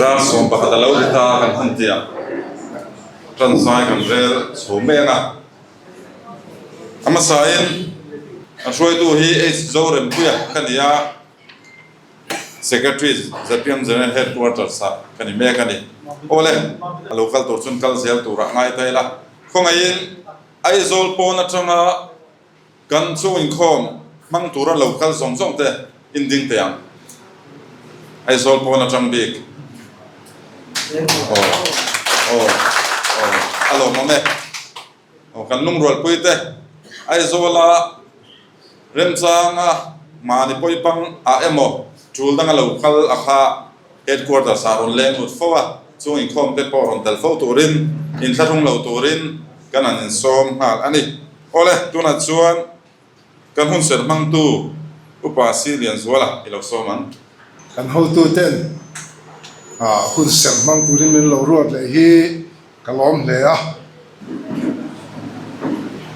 Dar 11 a lo ri ta kan hun tih ah tan zai kan rel chho mek a. A hmasain a hruaitu hi H Zorempuia ka ni a, Secretary zpm General Headquarters ah ka ni mek a ni. Awle, a lo kal tur chuan kal zel turah ngai ta ila. Khawngaihin Aizawl pawn atanga Kan chung inkhawm hmang tura lo kal zawng zawng te in ding teh ang. Aizawl pawn atang bik. Aw aw aw a lawmawm e. Aw kan lungrualpui te Aizawla remchanga mahni pawipang ah emaw tul danga lo kal a kha headquarters ah rawn leng lut fo a, chung inkhawm te pawh rawn tel fo turin inthlahrung lo turin kan han insawm nghal a ni. Awle, tunah chuan kan hun serh hmangtu Upa Si Lianzuala i lo sawm ang. Kan hotuten hun serh hmang turin min lo ruat leh hi ka lawm hle a.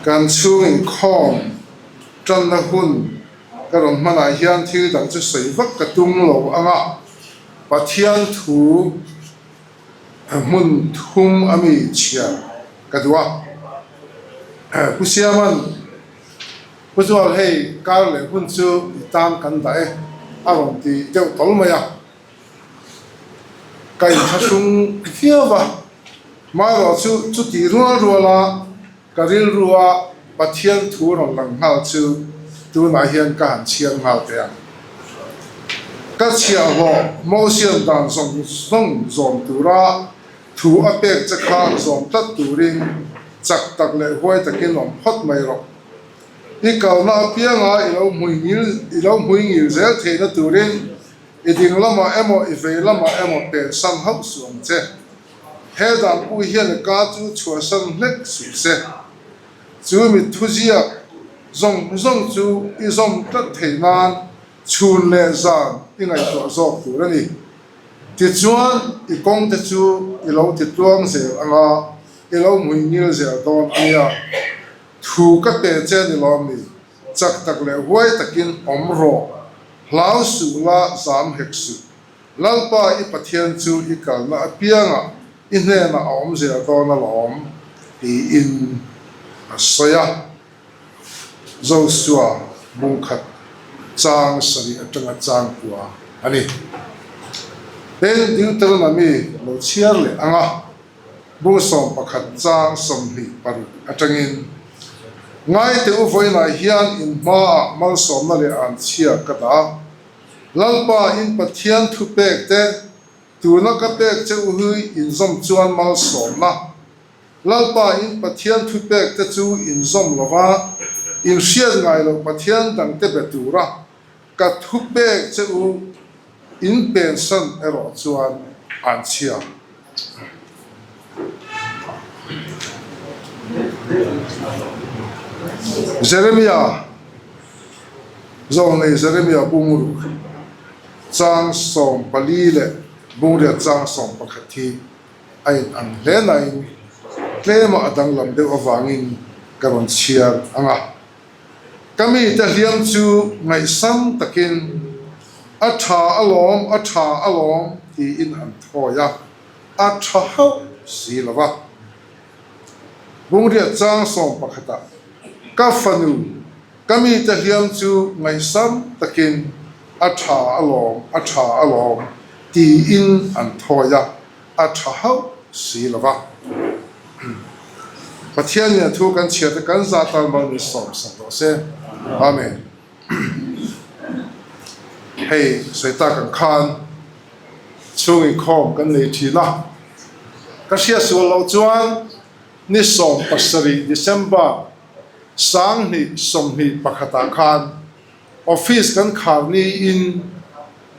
Kan chhung inkhawm tanna hun ka rawn hmanah hian thil dang chu sawi vak ka tum lo ang a, Pathian thu Hmun thum a mi chhiar ka duh a. Pu Siaman, Pu Zual hei kar leh hun chu i tan kan dah e a rawn ti deuh tawl mai a. Ka inthlahrung viau va, marawh chu chuti rual rual a Ka rilrua Pathian thu rawn lang nghal chu tunah hian ka han chhiar nghal teh ang. Ka chhiahhlawh Mosian dan zawng zawng zawm tura thu a pek che kha zawm tlat turin chak tak leh huai takin awm phawt mai rawh. I kalna apianga i lo hmuingil i lo hmuingil zel theihna turin i ding lamah emaw i vei lamah emaw pensan hauh suh ang che. He danpui hian a ka chu chhuahsan hlek suh se. Chu mi thuziak zawng zawng chu i zawm tlat theih nan chhun leh zan i ngaihtuah zawk tur a ni. Tichuan, i kawng te chu i lo ti tluang zel ang a, i lo hmuingil zel dawn a nia. Thu ka pe che ni lawm ni, chak tak leh huai takin awm rawh, hlau suh la zam hek suh. Lalpa i Pathian chu i kalna apiangah i hnenah a awm zel dawn alawm, tiin a sawi a. Josua bungkhat chang sarih atanga chang kua a ni. Tin, Deuteronomy lo chhiar leh ang a, bung 11 chang 26 atangin, Ngaite u vawiinah hian in hmaah malsawmna leh anchhia ka dah a, Lalpa in Pathian thu pek te, tuna ka pek che u hi inzawm chuan malsawmna. Lalpa in Pathian thu pek te chu inzawm lova, in hriat ngai loh Pathian dang te be tura ka thu pek che u in pensan erawh chuan an chhia. Jeremia. Zawnglei Jeremia bungruk chang 14 leh bungriat chang 11 hi a in ang hle nain tlema a danglam deuh avangin ka rawn chhiar ang a. Ka mite hliam chu ngaihsam takin a tha alawm, a tha alawm tiin an thawi a, a tha hauh si lo va. Bungriat chang 11 ah ka fanu Ka mite hliam chu ngaihsam takin a tha alawm, a tha alawm tiin an thawi a, a tha hauh si lo va. Pathianin a thu kan chhiat a kan zah tan mal min sawm sak rawh se. Amen. Hei sawi tak ang khan chhung inkhawm kan nei thin a, ka hriat sual loh chuan ni 17 December 2021 ah khan office kan khar niin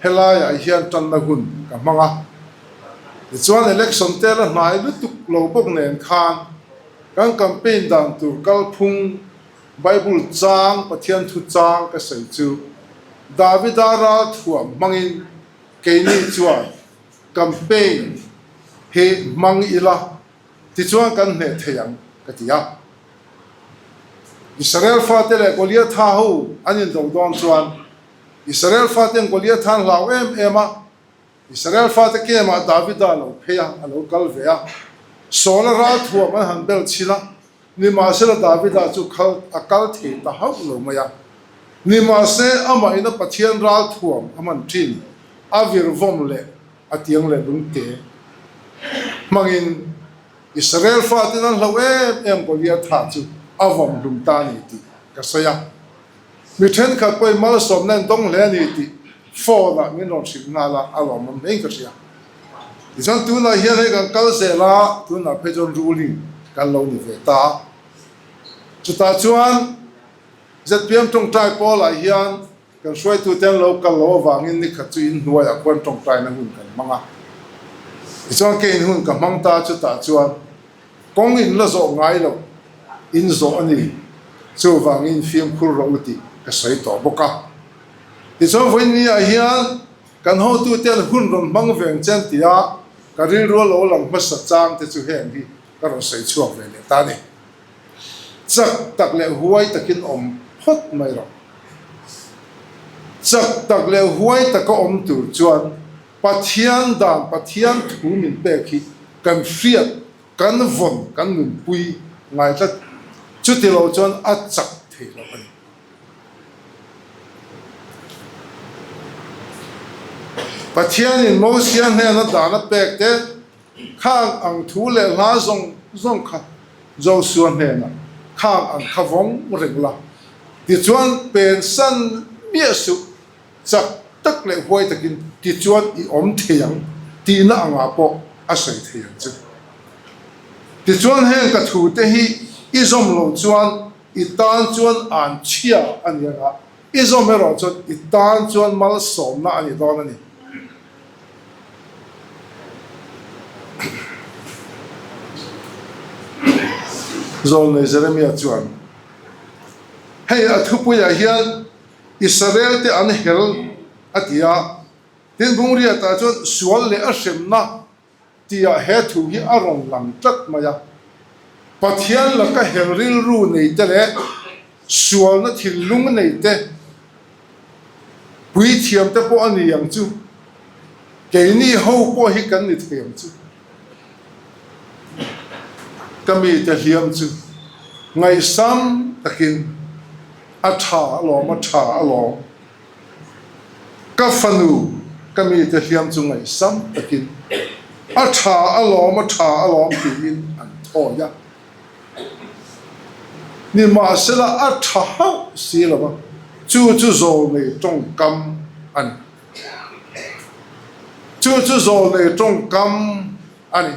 helaiah hian tanna hun ka hmang a. Tichuan election te la hnai lutuk lo bawk nen khan kan campaign dan tur kalphung Bible chang Pathian thu chang ka sawi chu Davida ral thuam hmangin keini chuan campaign hi hmang ila Tichuan kan hneh thei ang, ka ti a. Israel fate leh Goliatha ho an indo dawn chuan Israel faten Goliatha an hlau em em a. Israel fate kemah Davida a lo phei a, a lo kal ve a. Saula ralthuam an han bel chhin a, nimahsela Davida chu khal a kal thei ta hauh lo mai a. Nimahse, amah ina Pathian ralthuam a hman thin, a virvawm leh a tiang leh lungte hmangin Israel faten an hlauh em em Goliatha chu a vawm hlum ta a ni tih ka sawi a. Mi thenkhat pawhin malsawmna in dawng hle a ni tih phone ah min rawn hrilh nghal a, a lawmawm hlein ka hria. Tichuan tunah hian hei kan kal zel a, tunah phei chuan ruling kan lo ni ve ta a. Chutah chuan zpm tawngtai pawlah hian kan hruaitute an lo kal loh avangin nikhat chu inhnuaiah khuan tawngtaina hun kan hmang a. Tichuan keiin hun ka hmang ta a, chutah chuan Kawng in la zawh ngai lo, in zawh a ni. Chuvangin fimkhur rawh u tih ka sawi tawh bawk a. Tichuan vawiin ah hian kan hotute an hun rawn hmang veng chen tia ka rilru a lo lang hmasa chang te chu heng hi ka rawn sawi chhuak ve leh ta a ni. Chak tak leh huai takin awm phawt mai rawh. Chak tak leh huai taka awm tur chuan Pathian dan, Pathian thu min pek hi kan hriat, kan vawn, kan nunpui ngai tlat. Chuti lo chuan a chak thei lo a ni. Pathianin Mosia hnena dan a pek te, khang ang thu leh hla zawng zawng kha Josua hnenah khang ang kha vawng reng la, tichuan pensan miah suh. Chak tak leh huai takin tichuan i awm thei ang tihna angah pawh a sawi thei ang che. Tichuan heng ka thute hi i zawm loh chuan i tan chuan an chhia a ni anga, i zawm erawh chuan i tan chuan malsawmna a ni dawn a ni. Zawlnei Jeremia chuan hei a thupuiah hian Israel te an hel a ti a, tin Bungriatah chuan sual leh a hremna tihah he thu hi a rawn lang tlat mai a. Pathian laka hel rilru nei te leh sualna thinlung nei te puithiam te pawh a ni ang chu, keini ho pawh hi kan ni thei ang chu. Ka mite hliam chu ngaihsam takin a tha alawm, a tha alawm. Ka fanu, ka mite hliam chu ngaihsam takin a tha alawm, a tha alawm tiin an thawi a. Nimahsela a tha hauh si lo va, chu chu zawlnei tawngkam a ni. Chu chu zawlnei tawngkam a ni.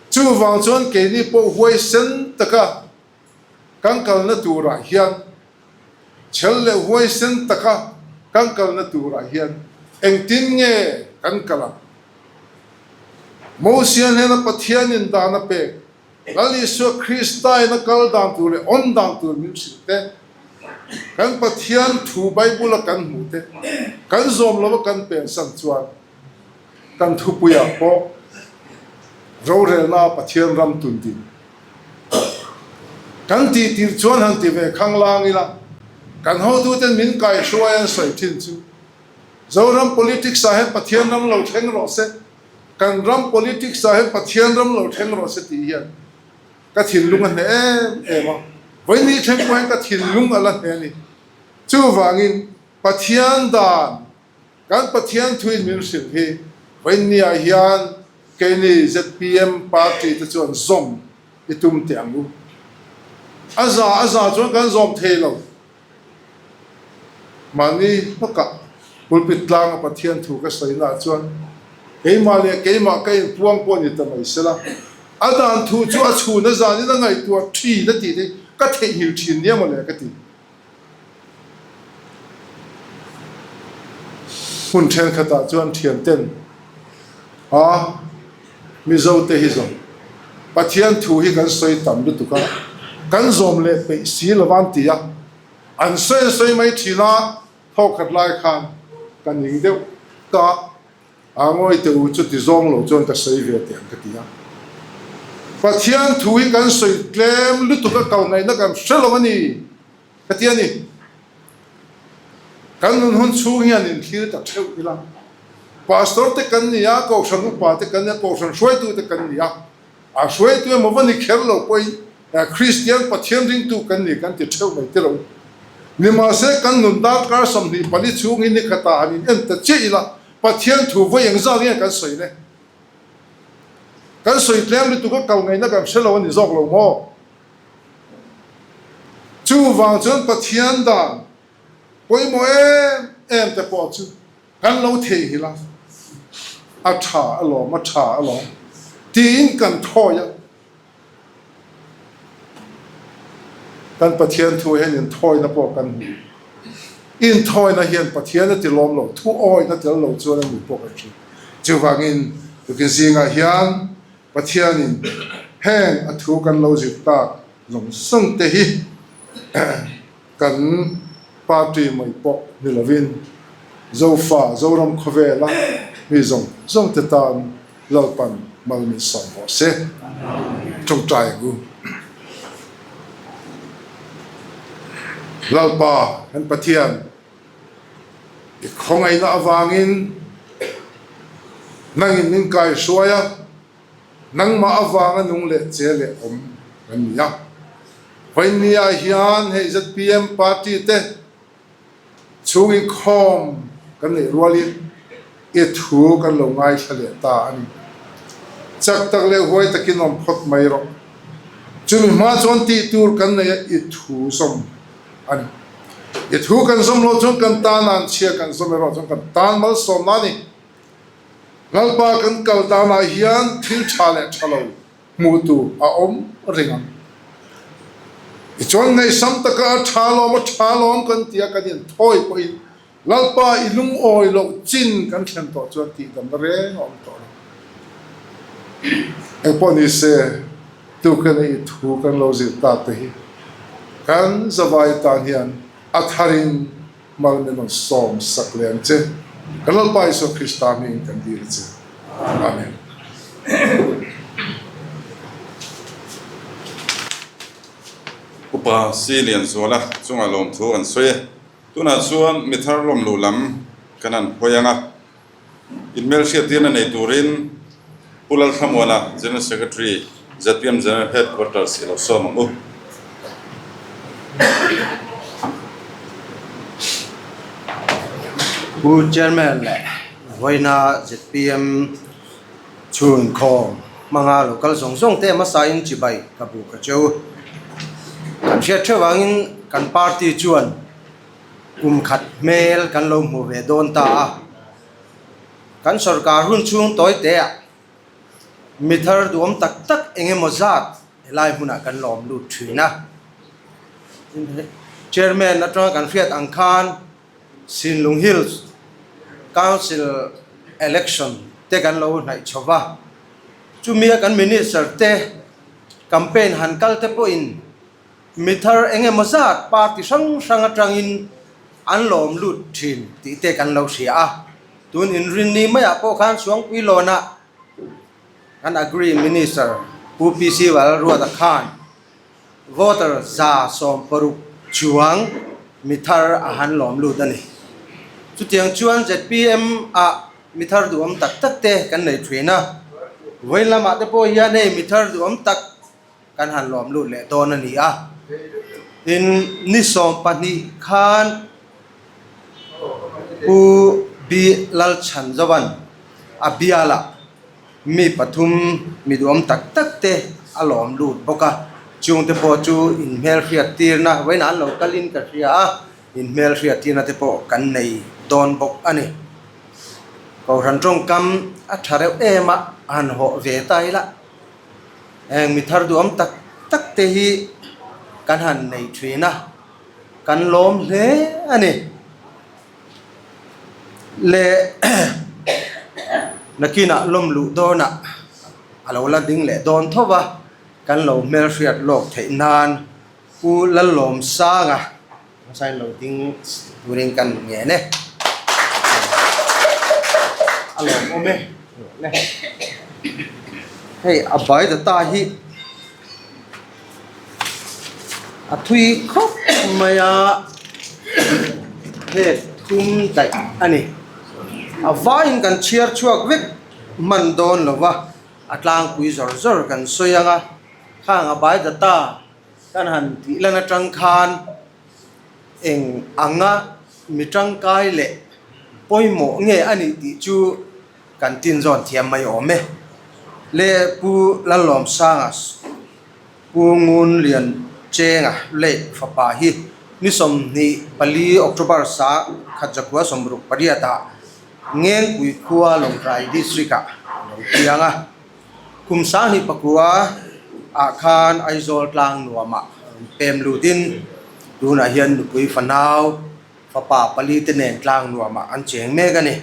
Chuvang chuan keini pawh huaisen taka kan kalna turah hian, chhel leh huaisen taka kan kalna turah hian engtin nge kan kal ang? Mosia hnena Pathianin dan a pek, Lal Isua Krista in a kal dan tur leh awm dan tur min hrilh te, kan Pathian thu Bible a kan hmuh te, kan zawm lova kan pensan chuan kan thupuiah pawh rorelna Pathian ram tun din kan tih tirh chuan han ti ve khang lang ila, kan hotuten min kaihruai an sawi thin chu Zoram politics ah hian Pathian ram lo thleng rawh se, Kan ram politics ah hian Pathian ram lo thleng rawh se tih hian ka thinlung a hneh em em a, vawiin thleng pawh hian ka thinlung a la hneh a ni. Chuvangin Pathian dan, kan Pathian thuin min hrilh hi vawiin ah hian keini zpm party te chuan zawm i tum teh ang u. A za a za chuan kan zawm thei lo. Mahni hlawkah pulpit tlanga Pathian thu ka sawinaah chuan keimah leh keimah ka inpuang pawh ni ta mai sela, a dan thu chu a chhun a zanin a ngaihtuah thin a tih te ka theihnghilh thin nia mawle ka ti. Hmun thenkhatah chuan thianten a Mizote hi zawm Pathian thu hi kan sawi tam lutuk a, kan zawm leh peih si lo van ti a, an sawi an sawi mai thin a, thawkhat lai khan ka ning deuh ta a, ngawi teh u chuti zawng lo chuan ka sawi ve teh ang ka ti a. Pathian thu hi kan sawi tlem lutuk a, kal ngaihna kan hre lo a ni ka ti a ni. Kan nun hun chhung hian inthlir ta theuh ila. Pastor te kan ni a, Kohhran upa te kan ni a, Kohhran hruaitu te kan ni a. A hruaitu emaw va ni kher lo pawhin Kristian Pathian ringtu kan ni kan ti theuh mai tilo. Nimahse kan nun darkar 24 chhung hi nikhatah han in en ta chiah ila Pathian thu vawi engzat nge kan sawi le? Kan sawi tlem lutuk a kal ngaihna kan hre lo a ni zawk lo maw? Chuvang chuan Pathian dan pawimawh em em te pawh chu Kan lo theihnghilh a, a tha alawm, a tha alawm tiin kan thawi a. Kan Pathian thu hian inthawina pawh kan hmu. Inthawina hian Pathian a ti lawm lo, thu awina tel lo chuan a ni pawh kan hria. Chuvangin tukin zingah hian Pathianin heng a thu kan lo zir tak zawng zawng te hi Kan party mai pawh ni lovin Zofa, Zoram khawvela mi zawng zawng te tan Lalpan mal min sawm rawh se. Tawngtai ang u. Lalpa kan Pathian, i khawngaihna avangin nangin min kaihruai a. Nangmah avanga nung leh che leh awm kan ni a. Vawinia hian hei zpm party te chhung inkhawm kan neih rualin i thu kan lo ngaithla leh ta a ni. Chak tak leh huai takin awm phawt mai rawh. Chumi hma chuan tih tur kan nei a, i thu zawm a ni. I thu kan zawm loh chuan kan tan anchhia kan zawm erawh chuan kan tan malsawmna a ni. Lalpa kan kal danah hian thil tha leh tha lo hmuh tur a awm reng ang. Tichuan ngaihsam taka a tha lawm a tha lawm kan tia kan inthawi pawhin Lalpa i lungawi loh chin kan thlen tawh chuan tihdamna reng a awm tawh lo. Engpawh ni se, tukena i thu kan lo zir tak te hi kan zavai tan hian a tharin Mal min rawn sawm sak leh ang che. Kan Lalpa Isua Krista hmingin kan dil a che. Amen. Upa Si Lianzuala chunga lawmthu kan sawi e. Tunah chuan mi thar lawm luh lam kan han hawi ang a. Inhmelhriattirna nei turin Pu Lalthlamuana, General Secretary, zpm General Headquarters i lo sawm ang u. Pu Chairman leh vawiina zpm chhunkhawm hmanga lo kal zawng zawng te hmasain chibai ka buk a cheu. Kan hriat theuh vangin kan party chuan Kum khat hmel kan lo hmu ve dawn ta a, kan sorkar hun chhung tawi te ah mi thar duhawm tak tak eng emaw zat helai hmunah kan lawm lut thin a. Chairman atanga kan hriat ang khan Sinlung Hills Council Election te kan lo hnaih chho va, chumia kan Minister te campaign han kal te pawhin Mi thar eng emaw zat party hrang hrang atangin an lawm lut thin tih te kan lo hria a. Tun inrinni maiah pawh khan Suangpui lawnah kan Agri Minister Pu PC Valruata khan voter 160 chuang mi thar a han lawm lut a ni. Chutiang chuan zpm ah mi thar duhawm tak tak te kan nei thin a. Vawiin lamah te pawh hian hei mi thar duhawm tak Kan han lawm lut leh dawn a ni a. Tin, ni 12 khan Pu B Lalchhanzovan a bialah mi pathum mi duhawm tak tak te a lawm lut bawk a. Chungte pawh chu inhmelhriattirna vawiinah an lo kalin ka hria a, inhmelhriattirna te pawh kan nei dawn bawk a ni. Kohhran tawngkam a tha reuh em a, han hawh ve ta ila. Heng mi thar duhawm tak tak te hi kan han nei thin a, kan lawm hle a ni. Le nakinah lawm luh dawnah a lo la ding leh dawn tho va, kan lo hmelhriat lawk theih nan Pu Lalawmsanga Hmasain lo ding turin kan ngen e. A lawmawm e. Hei a bai data hi a thui khawp mai a, phek thum daih a ni. A vaiin kan chhiar chhuak vek hman dawn lo va, a tlangpui zawr zawr kan sawi ang a, khang a bai data kan han tih lan atang khan eng anga mi tangkai leh pawimawh nge a nih tih chu kan tin zawn thiam mai awm e. Le Pu Lallawmsanga Pu Ngun Lian Chenga leh fapa hi ni 24 October sa khat zakua 68 ah Ngengpui khua Lawngtlai District ah a lo piang a. Kum 2009 ah khan Aizawl tlang nuamah rawn pem lutin tunah hian nupui fanau fapa pali te nen tlang nuamah an cheng mek a ni.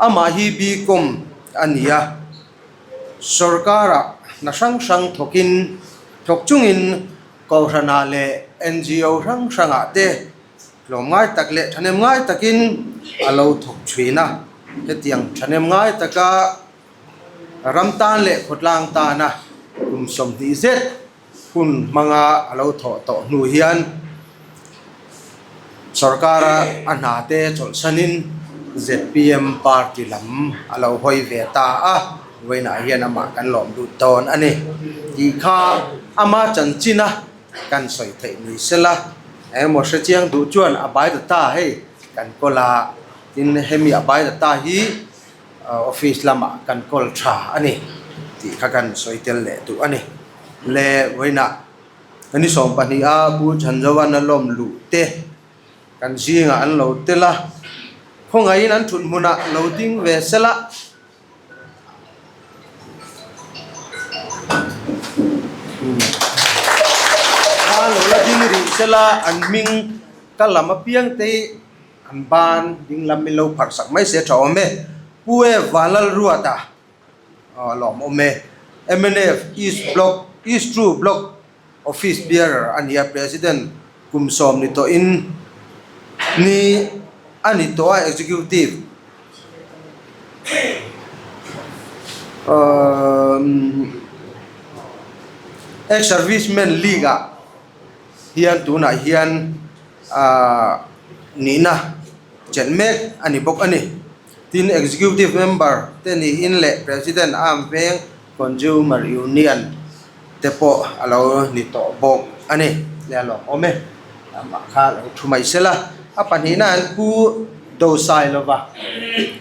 Amah hi BCom a ni a. Sorkarah hna hrang hrang thawkin thawk chungin Kohhranah leh NGO hrang hrangah te tlawmngai tak leh thahnem ngai takin a lo thawk thin a. Hetiang thahnem ngai taka ram tan leh khawtlang tana kum 20 zet hun hmanga a lo thawh tawh hnu hian sorkara a hna te chawlhsanin zpm party lam a lo hawi ve ta a, vawiinah hian amah kan lawm lut dawn a ni tih kha ama chanchin a kan sawi theih ni sela engemaw hrechiang duh chuan a bai data hei kan kawl a, tin hemi a bai data hi Office lamah kan kawl tha a ni tih kha kan sawi tel leh duh a ni. Le vawiinah ni 12 a Pu Chhanzovan a lawm luh te kan zingah an lo tel a, khawngaihin an thut hmunah lo ding ve sela. Kha lo la ding rih sela an hming ka lam apiang te hi An ban ding lam min lo pharh sak mai se tha awm e. Pu E Vanlalruata a lawm awm e. Mnf East Block East True Block Office Bearer a ni a, President kum 10 ni tawhin ni a ni tawh a, Executive Ex-Servicemen League ah hian tunah hian Ahh nihna chelh mek a ni bawk a ni. Tin, Executive Member te niin leh President Arm Veng Consumer Union te pawh a lo ni tawh bawk a ni. Leh a lawm awm e. Amah kha lo thu mai se la. A pahnihna an Pu Dosailova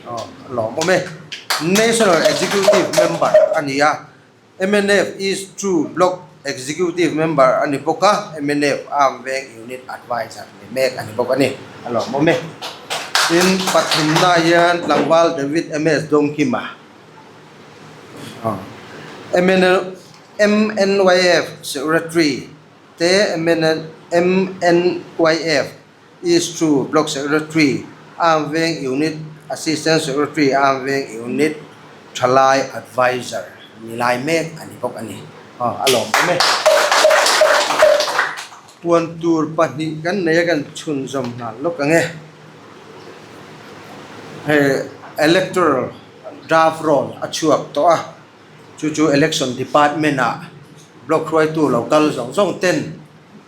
aw a lawm awm e. National Executive Member a ni a. Mnf East True Block Executive Member a ni bawk a, mnf Arm Veng Unit Adviser ni mek a ni bawk a ni. A lawmawm e. Tin, pathumna hian tlangval David MS Dawngkima, MNYF Secretary te MNYF East True Block Secretary, Arm Veng Unit Assistant Secretary, Arm Veng Unit Thalai Adviser ni lai mek a ni bawk a ni. Aw, a lawm awm e. Puan tur pahnih kan nei a, kan chhunzawm nghal lawk ang e. Hei Electoral Draft Roll a chhuak tawh a, chu chu Election Department ah Block hruaitu lo kal zawng zawng ten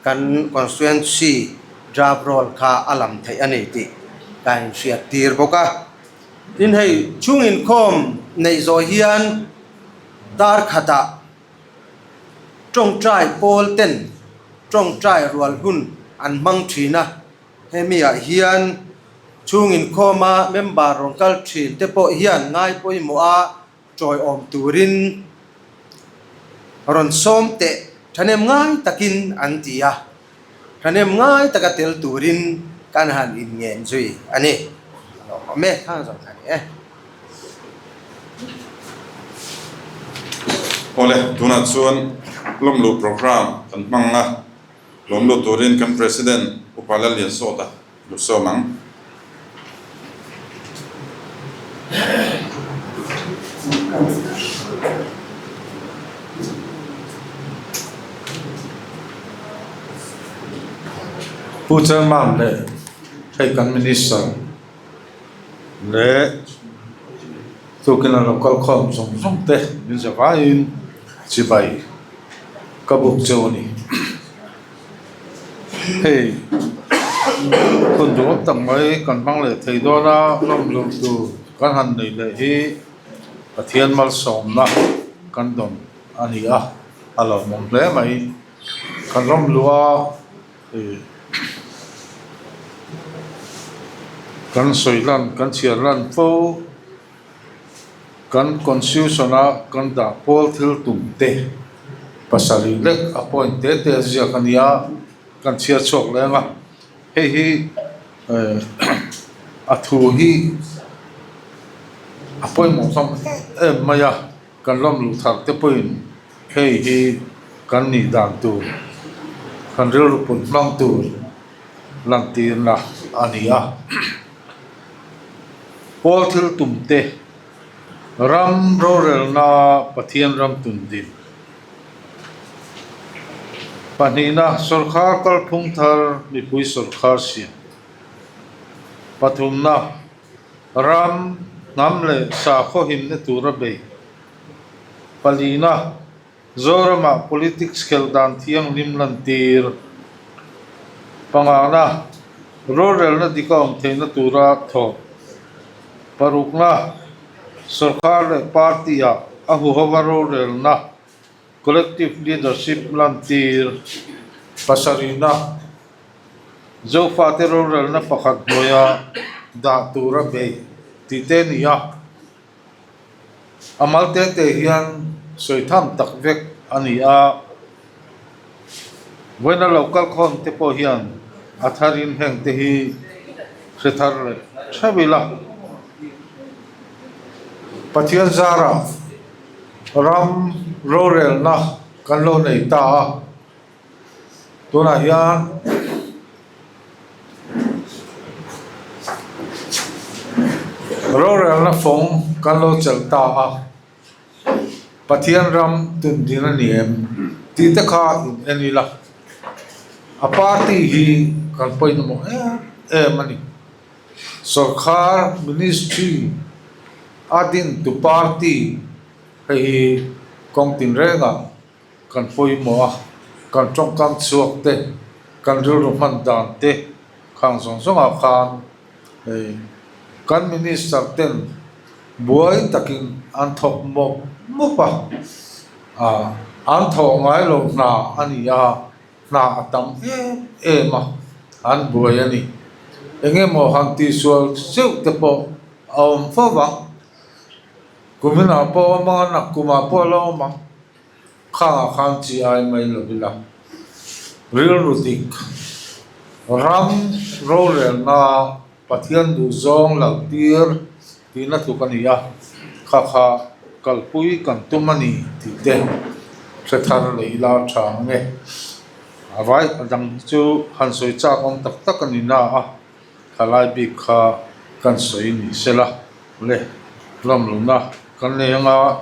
Kan constituency draft roll kha a lam theih a ni tih ka inhriat tir bawk a. Tin hei chhung inkhawm neih zawh hian dar khatah tawngtai pawl ten tawngtai rual hun an hmang thin a. Hemi ah hian chhung inkhawma member rawn kal thin te pawh hian ngai pawimawh a Tawiawm turin rawn sawm teh thahnem ngai takin an ti a, thahnem ngai taka tel turin kan han inngen zui a ni. A lawmawm e, thang zawng kha ni e. Awle, tunah chuan lawmluh programme kan hmang a, lawmluh turin kan President Upa Lalliansawta Lu sawm ang. Pu Chairman leh hei kan Minister leh tukina lo kal khawm zawng zawng te min zavaiin chibai ka buk cheu a ni. Hei. Hun duhawm tak mai kan hmang leh thei dawn a, hlawm luh tur kan han nei leh hi Pathian malsawmna kan dawn a ni a, a lawmawm hle mai. Kan hlawm luh a ih kan sawi lan kan chhiar lan fo. Kan Constitution-a kan dah pawl thil tum te pasarih lek a point te te a ziak a nia, kan chhiar chhuak leng a, hei hi a thu hi a pawimawh hlawm em em mai a, kan lawm luh thar te pawhin hei hi kan nih dan tur, kan rilru put hmang tur lantirna a ni a. Pawl thil tum te, ram rorelna Pathian ram tum din. Pahnihna, sawrkhar kalphung thar mipui sawrkhar siam. Pathumna, ram, hnam leh sakhaw himna tura bei. Palina, Zoramah politics khelh dan thianghlim lantir pangana rorelna dik a awm theihna tura thawk parukna sorkar leh party-ah a huhova rorelna collective leadership lantir pasarihna Zofate rorelna pakhat hnuaia dah tura beih tih te a ni a. A mal te te hian sawi tham tak vek a ni a, vawiina lo kal khawm te pawh hian a tharin heng te hi hre thar leh theuh ila. Pathian zarah ram rorelna kan lo nei ta a. Tunah hian rorelna fawng kan lo chelh ta a, Pathian ram tun din a ni em tih te kha in en ila, a party hi kan pawimawh em em a ni. Sawrkhar ministry a dintu party hei hi kawng tinrengah Kan pawimawh a, kan tawngkam chhuak te, kan rilru hman dan te khang zawng zawngah khan hei kan minister ten buai takin an thawk mawp mawp a, ah an thawh ngai lo hna a ni a, hna a tam em em a, an buai a ni. Eng emaw han tihsual zeuh te pawh a awm fo vang. Kuminah pawh a awm ang a, nakkumah pawh a la awm ang. Khangah khan chi ai mai lo ila. Rilru dik, ram rorelna Pathian duhzawng lo tir tihna tluk a ni a, kha kha kalpui kan tum a ni tih te hre thar leh ila tha ang e. A vai a dang hi chu han sawi chak awm tak tak a ni na a. Thalai bik kha kan sawi ni sela le hlawmluna kan nei anga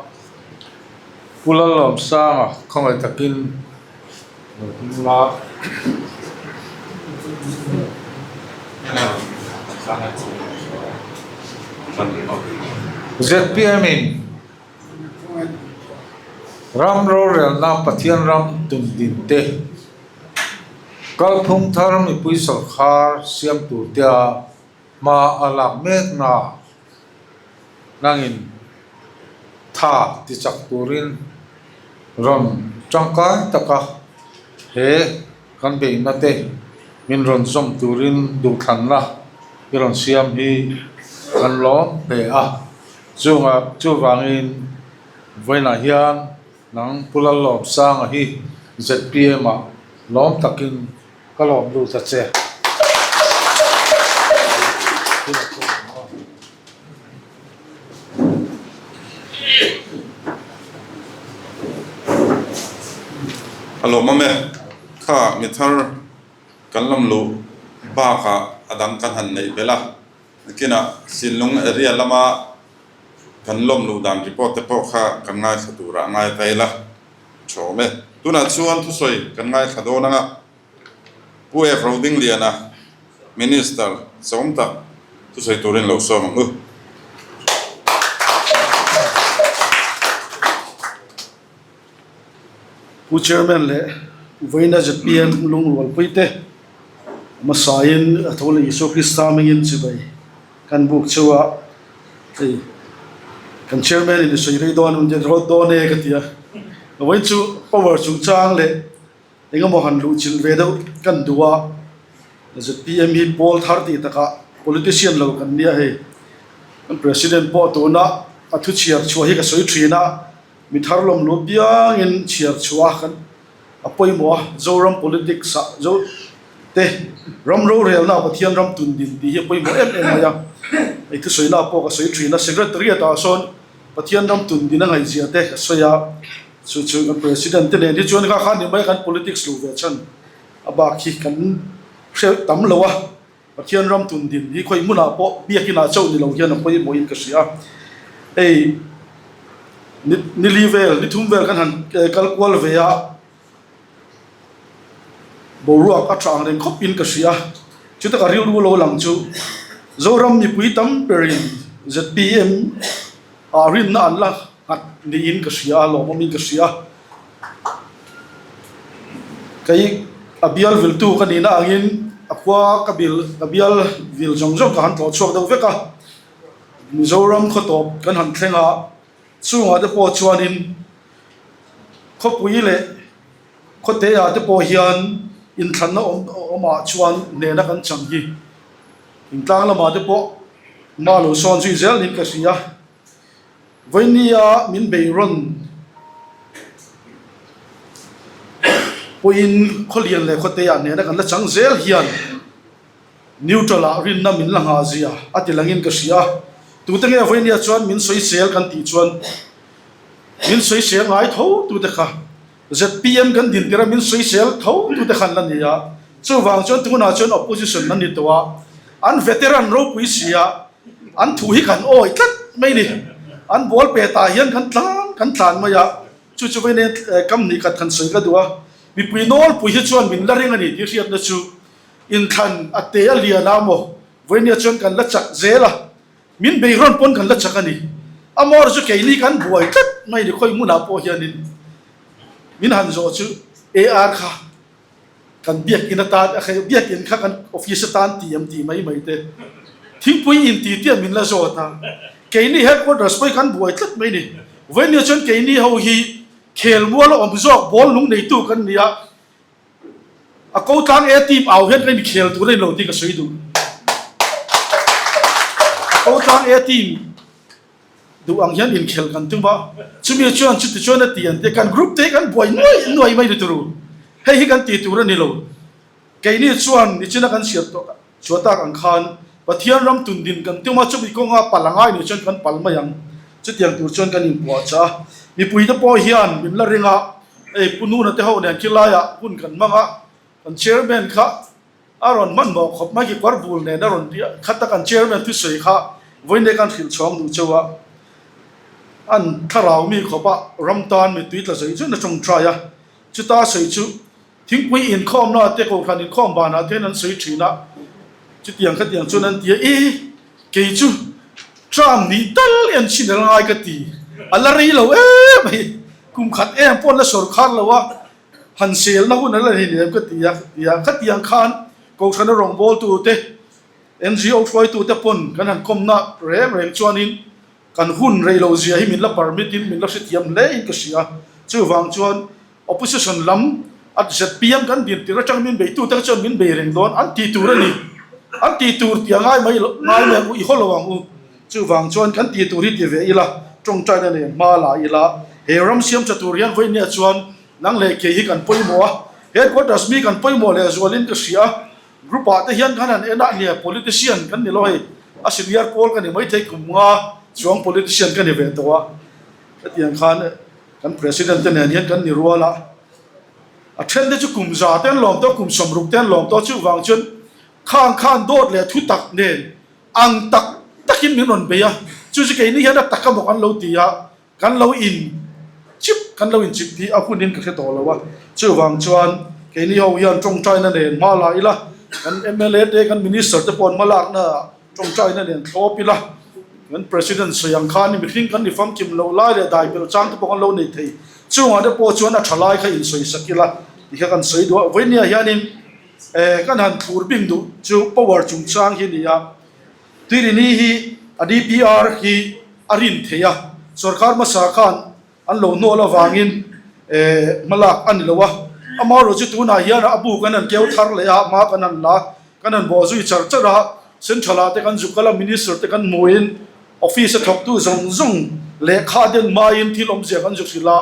Pu Lalawmsanga khawngaih takin lo hming la. Zpm in Ram rorelna Pathian ram tum din te, kalphung thar mipui sawrkhar siam tur tea hma a lak mekna nangin tha ti chak turin rawn tangkai taka he kan beihna te min rawn zawm turin duhthlanna i rawn siam hi kan lawm hle a. Chungah chuvangin vawiinah hian nang Pu Lallawmsanga hi zpm ah lawm takin ka lawm lut a che. A lawmawm e, kha mi thar kan lam luh bakah a dang kan han neih belh a. Nakinah Sinlung area lama kan lawm luh dan report te pawh kha kan ngaithla turah a ngai vel a, tha awm e. Tunah chuan thusawi kan ngaithla dawn ang a, Pu F. Rodingliana, Minister chawm tak thusawi turin lo sawm ang u. Pu Chairman leh Vawiina zpm lungrualpui te. Hmasain a tho leh Isua Krista hmingin chibai kan buk cheu a, hei kan chairman in i sawi rei dawn em tia rawt dawn e ka ti a, vawiin chu power chungchang leh engemaw han luh chilh ve deuh kan duh a, zpm hi pawl thar tih takah politician lo kan nia hei, kan president pawh tuna a thu chhiar chhuah hi ka sawi thin a, mi thar lawm lu piangin chhiar chhuah a kan a pawimawh a, Zoram politics ah zo te ram rorelna Pathian ram tun din tih hi a pawimawh em em mai a, hei thusawi-na pawh ka sawi thin a, Secretariat ah sawn Pathian ram tun din a ngaihzia te ka sawi a, chu chu kan President te nen hi chuan kha kha ni mai kan politics lo ve chhan a bak hi kan hre tam lo a. Pathian ram tun din hi khawi hmunah pawh biakinah chauh ni lo hian a pawimawhin ka hria. Hei ni ni li vel, ni thum vel kan han kal kual ve a, boruak a tha ang reng khawpin ka hria. Chuta ka rilru lo lang chu Zoram mipui tam berin zpm ah rinna an la nghat niin ka hria a, lawmawmin ka hria. Kei a bial viltu ka nihna angin a khua ka bil ka bial vil zawng zawng ka han tlawh chhuak deuh vek a, Mizoram khaw tawp kan han thleng a, chungah te pawh chuanin khawpui leh khawteah te pawh hian inthlanna awm awmah chuan hnehna kan chang hi intlang lamah te pawh hma lo sawn zui zel niin ka hria. Vawinia min bei rawn pawhin khawlian leh khawteah hnehna kan la chang zel hian neutral ah rinna min la nghah zia a ti langin ka hria a. Tute nge vawinia chuan min sawisel kan tih chuan min sawisel ngai tho tute kha zpm kan din tirh a min sawisel tho tute khan la ni a. Chuvang chuan tunah chuan opposition an ni tawh a, an veteran ropui si a. An thu hi kan awi tlat mai ni. An ball pe tah hian kan tlan kan tlan mai a, chu chu vei nen kam hnih khat kan sawi ka duh a. Mipui nawlpui hi chuan min la ring a ni tih hriatna chu inthlan a te a lian a maw vawinia chuan kan la chak zel a, min beihrawn pawn kan la chak a ni. Amawr chu keini kan buai tlat mai ni khawi hmunah pawh hianin min han zawh chu AR kha Kan biakin atan a khaih biakin kha kan office atan ti em tih mai mai te thingpui in ti tiah min la zawt a, keini headquarters pawh hi kan buai tlat mai ni. Vawinia chuan keini ho hi khelmual a awm zawk ball nung neitu kan ni a, a ko tlang e team au hian kan inkhel tur a ni lo tih ka sawi duh. A ko tlang e team. Duh ang hian inkhel kan tum a, chumi chuan chuti chuan a ti an ti a, kan group te hi kan buai nuai nuai mai ni turu, hei hi kan ti tur a ni lo. Keini chuan nichina kan chhiar tawh chhuah tak ang khan Pathian ram tun din kan tum a, chumi kawnga pal a ngai nih chuan kan pal mai ang, chutiang tur chuan kan inpuahchah a. Mipui te pawh hian min la ring a, hei Pu Nuna te ho nen khilaiah hun kan hmang a, kan chairman kha A rawn hmanhmawh khawp mai kekawr bul nen a rawn ti a, kha tak an chairman thusawi kha vawiin kan hrilh chhuang duh cheu a, an thlarau mi khawp a ram tan mittui tla zawih zawih na tawngtai a, chuta sawi chu thingpui inkhawmna te kohhran inkhawm banah te hian an sawi thin a, chutiang khatiang chuan an ti a, e kei chu term nih tal en chhin a la ngai ka ti, a la rei lo em mai, kum khat em pawh an la sawrkhar lo a. Han selna hun a la nei lem ka ti a, ti a. Khatiang khan Kohhrana rawngbawltute, NGO hruaitute pawn kan han kawmna reng reng chuanin kan hun rei lo zia hi min la permit in min la hrethiam hle in ka hria. Chuvang chuan opposition lam a zpm kan din tir atang min beitute kha chuan min bei reng dawn an ti tur a ni. An ti tur tih a ngai mai lo, ngai mai ang u, i haw lo ang u. Chuvang chuan kan ti tur hi ti ve ila, tawngtaina nen hma la ila, he ram siam tha tur hian vawinia chuan Nang leh kei hi kan pawimawh a, headquarters mi kan pawimawh leh zualin ka hria a, group ah te hian kan han en a, nia politician kan ni lo hei, a senior pawl ka ni maithei kum nga chuang politician ka ni ve tawh a, hetiang khan kan president te nen hian kan ni rual a, a then te chu kum za te an lawm tawh, kum 60 te an lawm tawh, chuvang chuan khang khan dawt leh thu tak nen ang tak takin min rawn bei a, chu chu keini hian a tak amaw kan lo ti a. Kan lo in chip, kan lo in chip tih a hunin ka hre tawh lo a, chuvang chuan keini ho hian tawngtaina nen hma la ila, kan mla te, kan minister te pawh an hma lakna ah tawngtaina nen thlawp ila, kan president sawi ang khan mihring kan ni famkim loh lai leh dai belh chang te pawh kan lo nei thei, chungah te pawh chuan a tha lai kha in sawi sak ila tih kha kan sawi duh a, vawinia hianin. Kan han thlur bing duh chu power chungchang hi a ni a, Tuirini hi a DPR hi a rin thei a, sorkar hmasa khan an lo hnawl avangin hmalak a ni lo a, amaherawh chu tunah hian a bu kan han keu thar leh a, hma kan han la, kan han bawh zui char char a, Central ah te kan zuk kal a, Minister te kan hmuhin office a thawktu zawng zawng lehkha den hmain thil awmzia kan zuk hrilh a,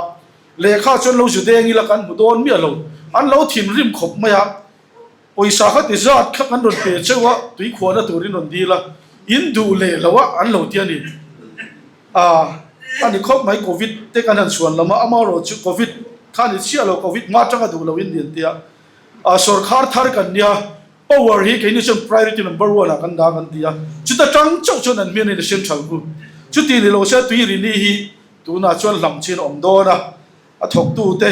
lehkha chuan lo zu deng ila kan hmu dawn miah lo, an lo thinrim khawp mai a. Pawisa kha ti zat kha kan rawn pe cheuh a, tui khuahna turin rawn dil a, in duh leh lo a an lo ti a ni. A a ni khawp mai Covid te kan han chhuan lam a, amaherawh chu Covid kha ni chiah lo, Covid hma atanga duh lo in ni an ti a. A sawrkhar thar kan nia, power hi keini chuan priority number one ah kan dah kan ti a, chuta tang chauh chuan an hmian a ni central khu. Chuti ni lo se tui rini hi tunah chuan hlam chin a awm dawn a, a thawktute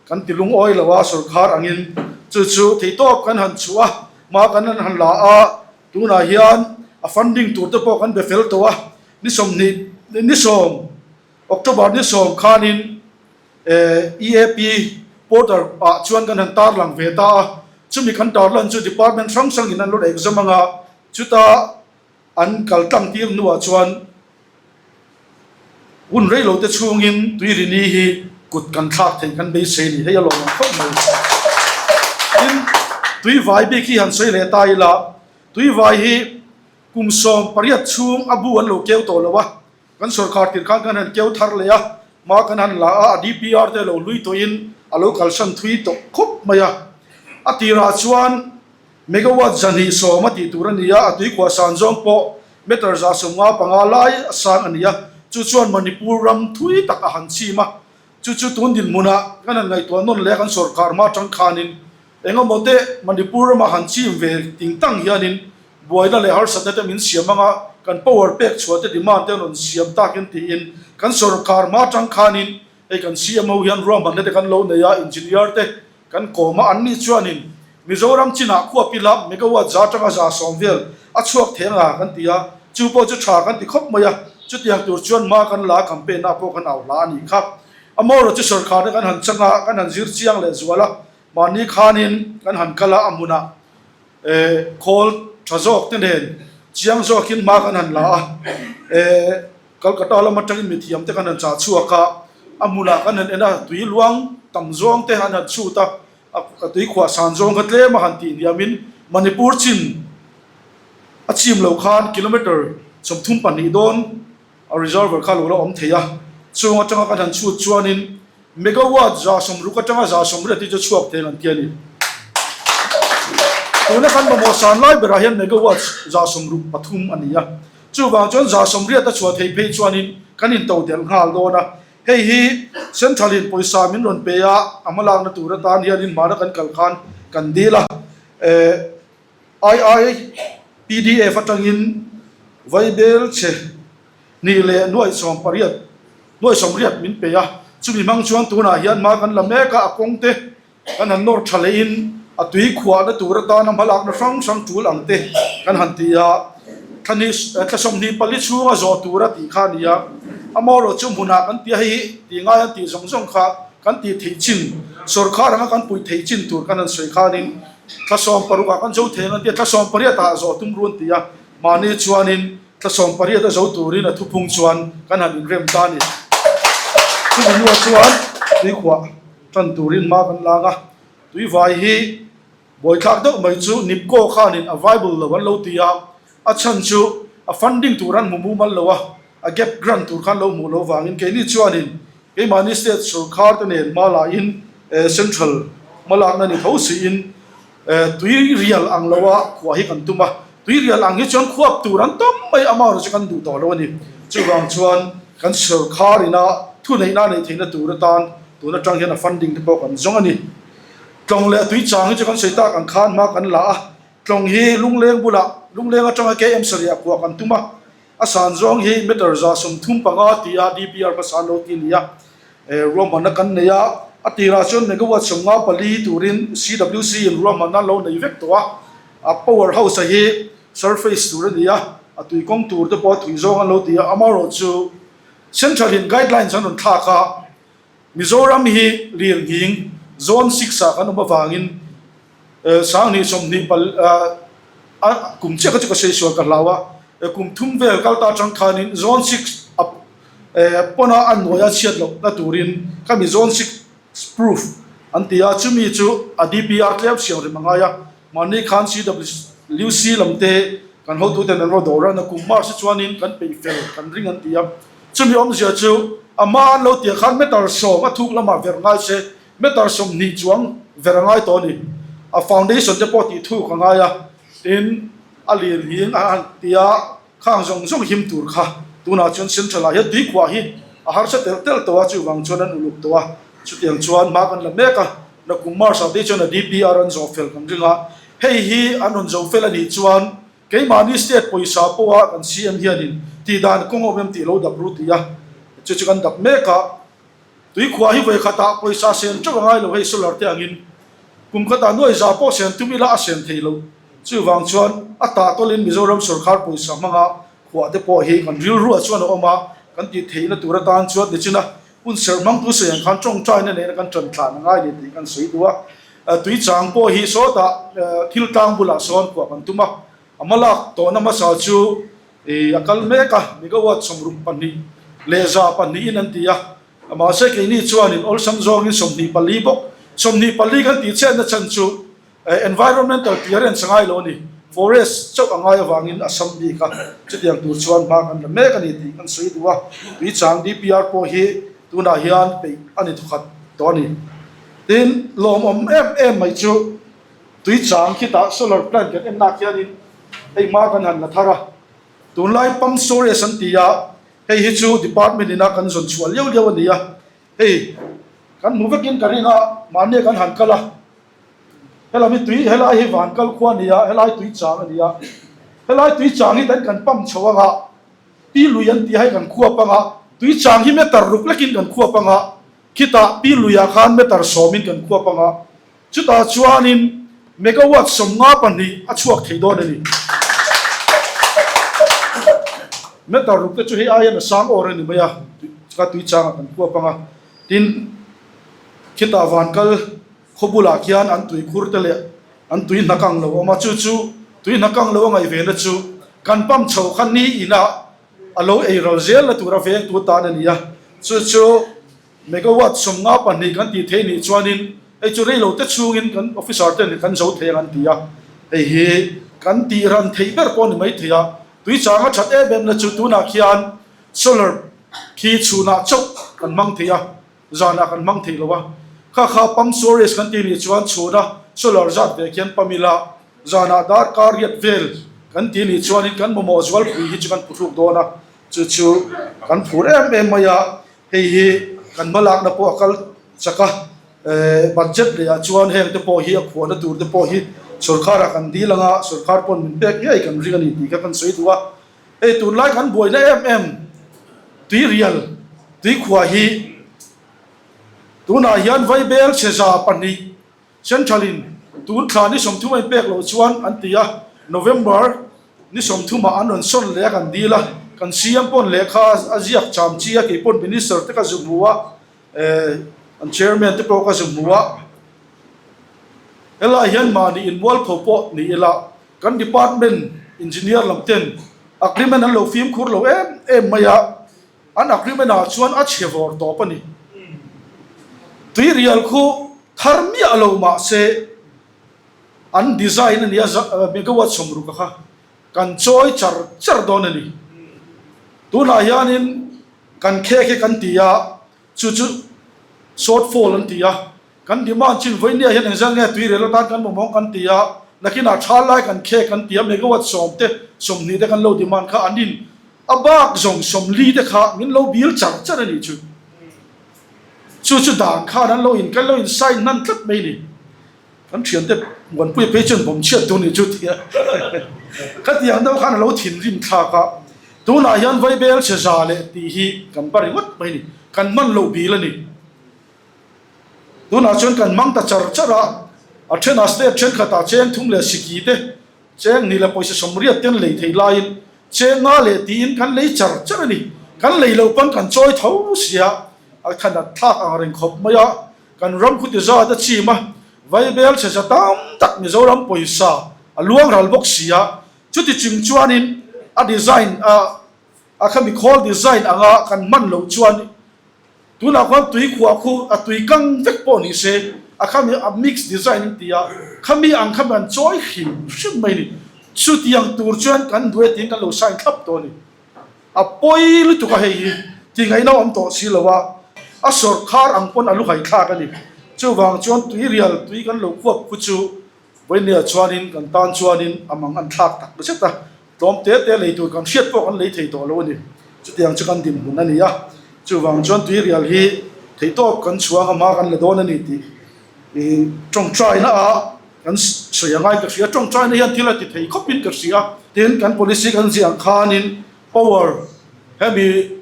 Kan ti lungawi lo a, sorkar angin chu chu theihtawp kan han chhuah a, hma kan han la a, tunah hian a funding tur te pawh kan be fel tawh a, ni 20, ni 10, October ni 10 khanin EAP portal ah chuan kan han tarlang ve ta a, chumi kan tarlan chu department hrang hrangin an lo exam anga chuta An kal tlang tir hnuah chuan hun rei lo te chhungin Tuirini hi kut kan thlak theih kan beisei ni hei a lawm ang khawp mai. Tin, Tuivai bik hi han sawi leh ta ila, Tuivai hi kum 18 chhung a bu an lo keu tawh lo a, kan sawrkhar tir khan kan han keu thar leh a, hma kan han la a, a DPR te lo hlui tawhin a lo kalsan thui tawh khawp mai a. A tirah chuan Megawatt 210 a tih tur a ni a, a tuikhuah san zawng pawh meter 155 lai a sang a ni a, chu chuan Manipur ram thui tak a han chim a, chu chu tun dinhmunah kan han ngaihtuah nawn leh a kan sawrkar hma atang khanin engemaw te Manipur rama han chim ve ting tang hianin buaina leh harsatna te min siam anga kan power pek chhuah te demand te an rawn siam takin tiin kan sawrkar hma atang khanin hei kan CMO hian ruahmanna te kan lo nei a, engineer te Kan kawm a, anni chuanin Mizoram chinah khuap ila megawatt 100 atanga 110 vel a chhuak thei anga kan ti a, chu pawh chu tha kan ti khawp mai a, chutiang tur chuan hma kan la a, campaign ah pawh kan au hla a nih kha. Amaherawh chu sawrkharna kan han chang a, kan han zir chiang leh zual a, mahni khanin kan han kal a, a hmunah khawl tha zawk te nen chiang zawkin hma kan han la a, Calcutta lam atangin mithiam te kan han chah chhuak a, a hmunah kan han en a, tui luang tam zawng te an han chhut a, a tui khuah san zawng kha tlem a han tih hniamin Manipur chin a chim loh khan kilometre 32 dawn a reservoir kha lo la awm thei a, chung atanga kan han chhut chuanin Megawatt 60 atanga 180 hi chu chhuak thei an ti a ni. Tuna kan mamawh san lai berah hian megawatt 63 a ni a. Chuvang chuan 180 a chhuah theih phei chuanin kan intodelh nghal dawn a. Hei hi Central in pawisa min rawn pe a, a hmalakna tur atan hianin hmana kan kal khan kan dil a. IIPDF atangin Vaibel chhe hnih leh nuaih 18, nuaih 80 min pe a. Chumi hmang chuan tunah hian hma kan la mek a, a kawng te Kan han nawr tha lehin a tui khuahna tur atana hmalakna hrang hrang tul ang te kan han ti a, thla ni thla 24 chhunga zawh tur a tih kha a ni a, amaherawh chu hmunah kan ti a, hei hi tih ngai an tih zawng zawng kha kan tih theih chin, sawrkhar anga kan puih theih chin tur kan han sawi khanin thla 16 ah kan zo thei ang an ti a, thla 18 ah zawh tum ru an ti a, mahni chuanin thla 18 a zo turin a thuphung chuan kan han inrem ta a ni. Chumi hnuah chuan tuikhuah. Tan turin hma kan lang a, tuivai hi buaithlak deuh mai chu Nipco khanin a viable lo an lo ti a, a chhan chu a funding tur an hmu mumal lo a, a gap grant tur khan lo hmuh loh vangin keini chuanin keimahni state sawrkhar te nen hma lahin central hmalakna ni tho siin tui rial ang lo a khuah hi kan tum a, tui rial ang hi chuan khuap tur an tam mai amaherawhchu chu kan duh tawh lo a ni. Chuvang chuan kan sawrkhar ina thuneihna neih theihna tur atan tun atang hian a funding te pawh kan zawng a ni. Tlawng leh tui chang hi chu kan sawi tak ang khan hma kan la a, tlawng hi lungleng bulah lungleng atanga KM sarih ah khuah kan tum a, A san zawng hi meter 35 tia DPR hmasa an lo ti a ni a, ruahmanna kan nei a, a tirah chuan megawatt 54 turin CWC in ruahmanna an lo nei vek tawh a, a power house a hi surface tur a ni a, a tui kawng tur te pawh a tui zawng an lo ti a, amaherawh chu Central in guidelines an rawn thlak a, Mizoram hi lirnghing zone six ah kan awm avangin. Sanghnih 20 pal a kum chiah kha chu ka sawi sual ka hlau a, kum thum vel kal ta atang khanin zone six a pawna a hnuaia chhiat loh na turin khami zone six proof an ti a, chumi chu a DPR tlem siam rem a ngai a, mahni khan CWC lam te kan hotuten an rawn dawr a, nakum March hi chuanin kan peih fel kan ring an ti a, chumi awmzia chu a hma an lo tih ah khan meter sawm a thuk lamah ver ngai se Meter 20 chuang ver a ngai tawh a ni. A foundation te pawh tih thuk a ngai a, tin a lian hing a han ti a, khang zawng zawng him tur kha tunah chuan central ah hian tui khuah hi a harsa telh telh tawh a, chuvang chuan an uluk tawh a, chutiang chuan hma kan la mek a, nakum March ah te chuan a DPR an zawh fel kan ring a, hei hi an rawn zo fel a nih chuan keimahni state pawisa pawha kan CM hianin tihdan kawng awm em tih lo dap ru ti a, chu chu kan dap mek a. Tui khuah hi vawi khatah pawisa sen teuh a ngai lo hei solar te angin kum khatah nuai za pawh sen tum ila a sen thei lo. Chuvang chuan a tah tawlin Mizoram sorkar pawisa hmanga khuah te pawh hi kan rilruah chuan a awm a, kan tih theihna tur atan chuan nichina hun serh hmangtu sawi ang khan tawngtaina nena kan tan thlan a ngai ni tih kan sawi duh a. Tui chang pawh hi sawtah thil tlang bulah sawn khuah kan tum a, a hmalak tawhna hmasa chu a kal mek a, megawatt 62 leh 200 in an ti a, mahse keini chuanin awlsam zawngin 24 bawk, 24 kan tih chetna chhan chu environmental clearance a ngai lo a ni, forest chauh a ngai avangin a sam bik a, chutiang tur chuan hma kan la mek a ni tih kan sawi duh a, Tuichang DPR pawh hi tunah hian peih a ni thawkhat tawh a ni. Tin, lawmawm em em mai chu Tuichang khitah solar plant kan en nak hianin hei hma kan han la thar a, tunlai pump storage an ti a, hei hi chu department ina kan zawn chhuah liau liau a ni a, hei kan hmu vekin ka ring a, mahni kan han kal a, helami tui helai hi van kal khua a ni a, helai tuichang a ni a, helai tuichang hi dan kan pump chho anga pi lui an ti a, hei kan khuap anga tuichang hi meter ruk lekin kan khuap anga khitah pi luiah khan meter sawmin kan khuap anga. Chutah chuanin megawatt 52 a chhuak thei dawn a ni. Meter ruk te chu hei aiin a sang awr a ni mai a, ka tui changah kan khuap ang a. Tin, khitah van kal khaw bulah khian an tui khur te leh an tui hna kang lo awm a, chu chu tui hna kang lo a ngaihvena chu kan pump chho kha ni inah a lo ei ral zel na tura vengtu tan a ni a, chu chu Megawatt 52 kan tih theih nih chuanin hei chu reilo te chhungin kan officer ten kan zo thei ang an ti a, hei hi kan tih ran theih ber pawh a ni mai thei a, tui chang a that em em na chu tunah khian solar khi chhunah chauh kan hmang thei a, zanah kan hmang thei lo a, kha kha pump storage kan tih nih chuan chhuna solar zat ve khian pump ila zanah darkar riat vel kan tih nih chuanin kan mamawh zualpui hi chu kan phuhruk dawn a, chu chu kan phur em em mai a. Hei hi kan hmalakna pawh a kal chak a, budget leh ah chuan heng te pawh hi a khuahna tur te pawh hi sorkharah kan dil ang a, sorkhar pawn min pek ngei kan ring a ni tih kha kan sawi duh a. Hei tunlai kan buaina em em tuirial tuikhuah hi tunah hian Vaibel chhe 200 Central in tun thla ni 30 a inpek loh chuan an ti a, November ni 30 ah an rawn sawn leh a kan dil a, kan CM pawn lehkha a ziak cham chi a, kei pawn Minister te ka zu hmu a, eh an Chairman te pawh ka zu hmu a, helai hian mahni inmualpho pawh ni ila kan department engineer lam ten agreement an lo fimkhur lo em em mai a. An agreement ah chuan a chhe vawr tawp a ni. Tuirial khu thar miah lo mah se an design a nia megawatt 60 a kha kan chawi char char dawn a ni. Tunah hianin kan khek hi kan ti a, chu chu short fall an ti a, kan demand chin vawinia hian engzal nge tuirial atan kan mamawng kan ti a, nakinah tha lai kan khek kan ti a, megawatt 10 te 20 te kan lo demand kha an in A bak zawng 40 te kha min lo bil char char a nih chu. Chu chu dan khan an lo in kan lo in sign hnan tlat mai ni. Kan thiante Muanpuia phei chuan bawm chhiat tur nih chu tia. Khatiang deuh khan a lo thinrim thlak a. Tunah hian Vaibel chhe za leh tih hi kan ba ringawt mai ni. Kan hman loh bil a ni. Tunah chuan kan hmang ta char char a. A thenah state thenkhatah cheng thum leh siki te Cheng ni leh pawisa 80 ten lei thei laiin cheng nga leh tiin kan lei char char a ni. Kan lei loh pawn kan chawi tho sia, a than a thlak ang reng khawp mai a. Kan ram khuti zat a chim a, Vaibel chhe za tam tak Mizoram pawisa a luang ral bawk si a, chuti chung chuanin a design a a khami khawl design anga kan hman loh chuan tunah khuan tui khuah khu a tui kang vek pawh ni se a khami a mix design an ti a, khami ang khami an chawi hrim hrim mai a ni. Chutiang tur chuan kan duh e tiin kan lo sign thlap tawh a ni. A pawi lutuk a hei hi tingaihna awm tawh si lo a, a sawrkhar ang pawn a lu haithlak a ni. Chuvang chuan tuirial tui kan lo khuap khu chu Vawinia chuanin kan tan chuanin a mang an thlak tak zet a, tlawm te te lei tur kan hriat pawh kan lei thei tawh lo a ni. Chutiang chu kan dinhmun a ni a, chuvang chuan tuirial hi theihtawp kan chhuang a hma kan la dawn a ni tih i tawngtaina ah kan sawi a ngai ka hria. Tawngtaina hian thil a ti thei khawpin ka hria. Tin, kan policy kan ziah ang khanin power hemi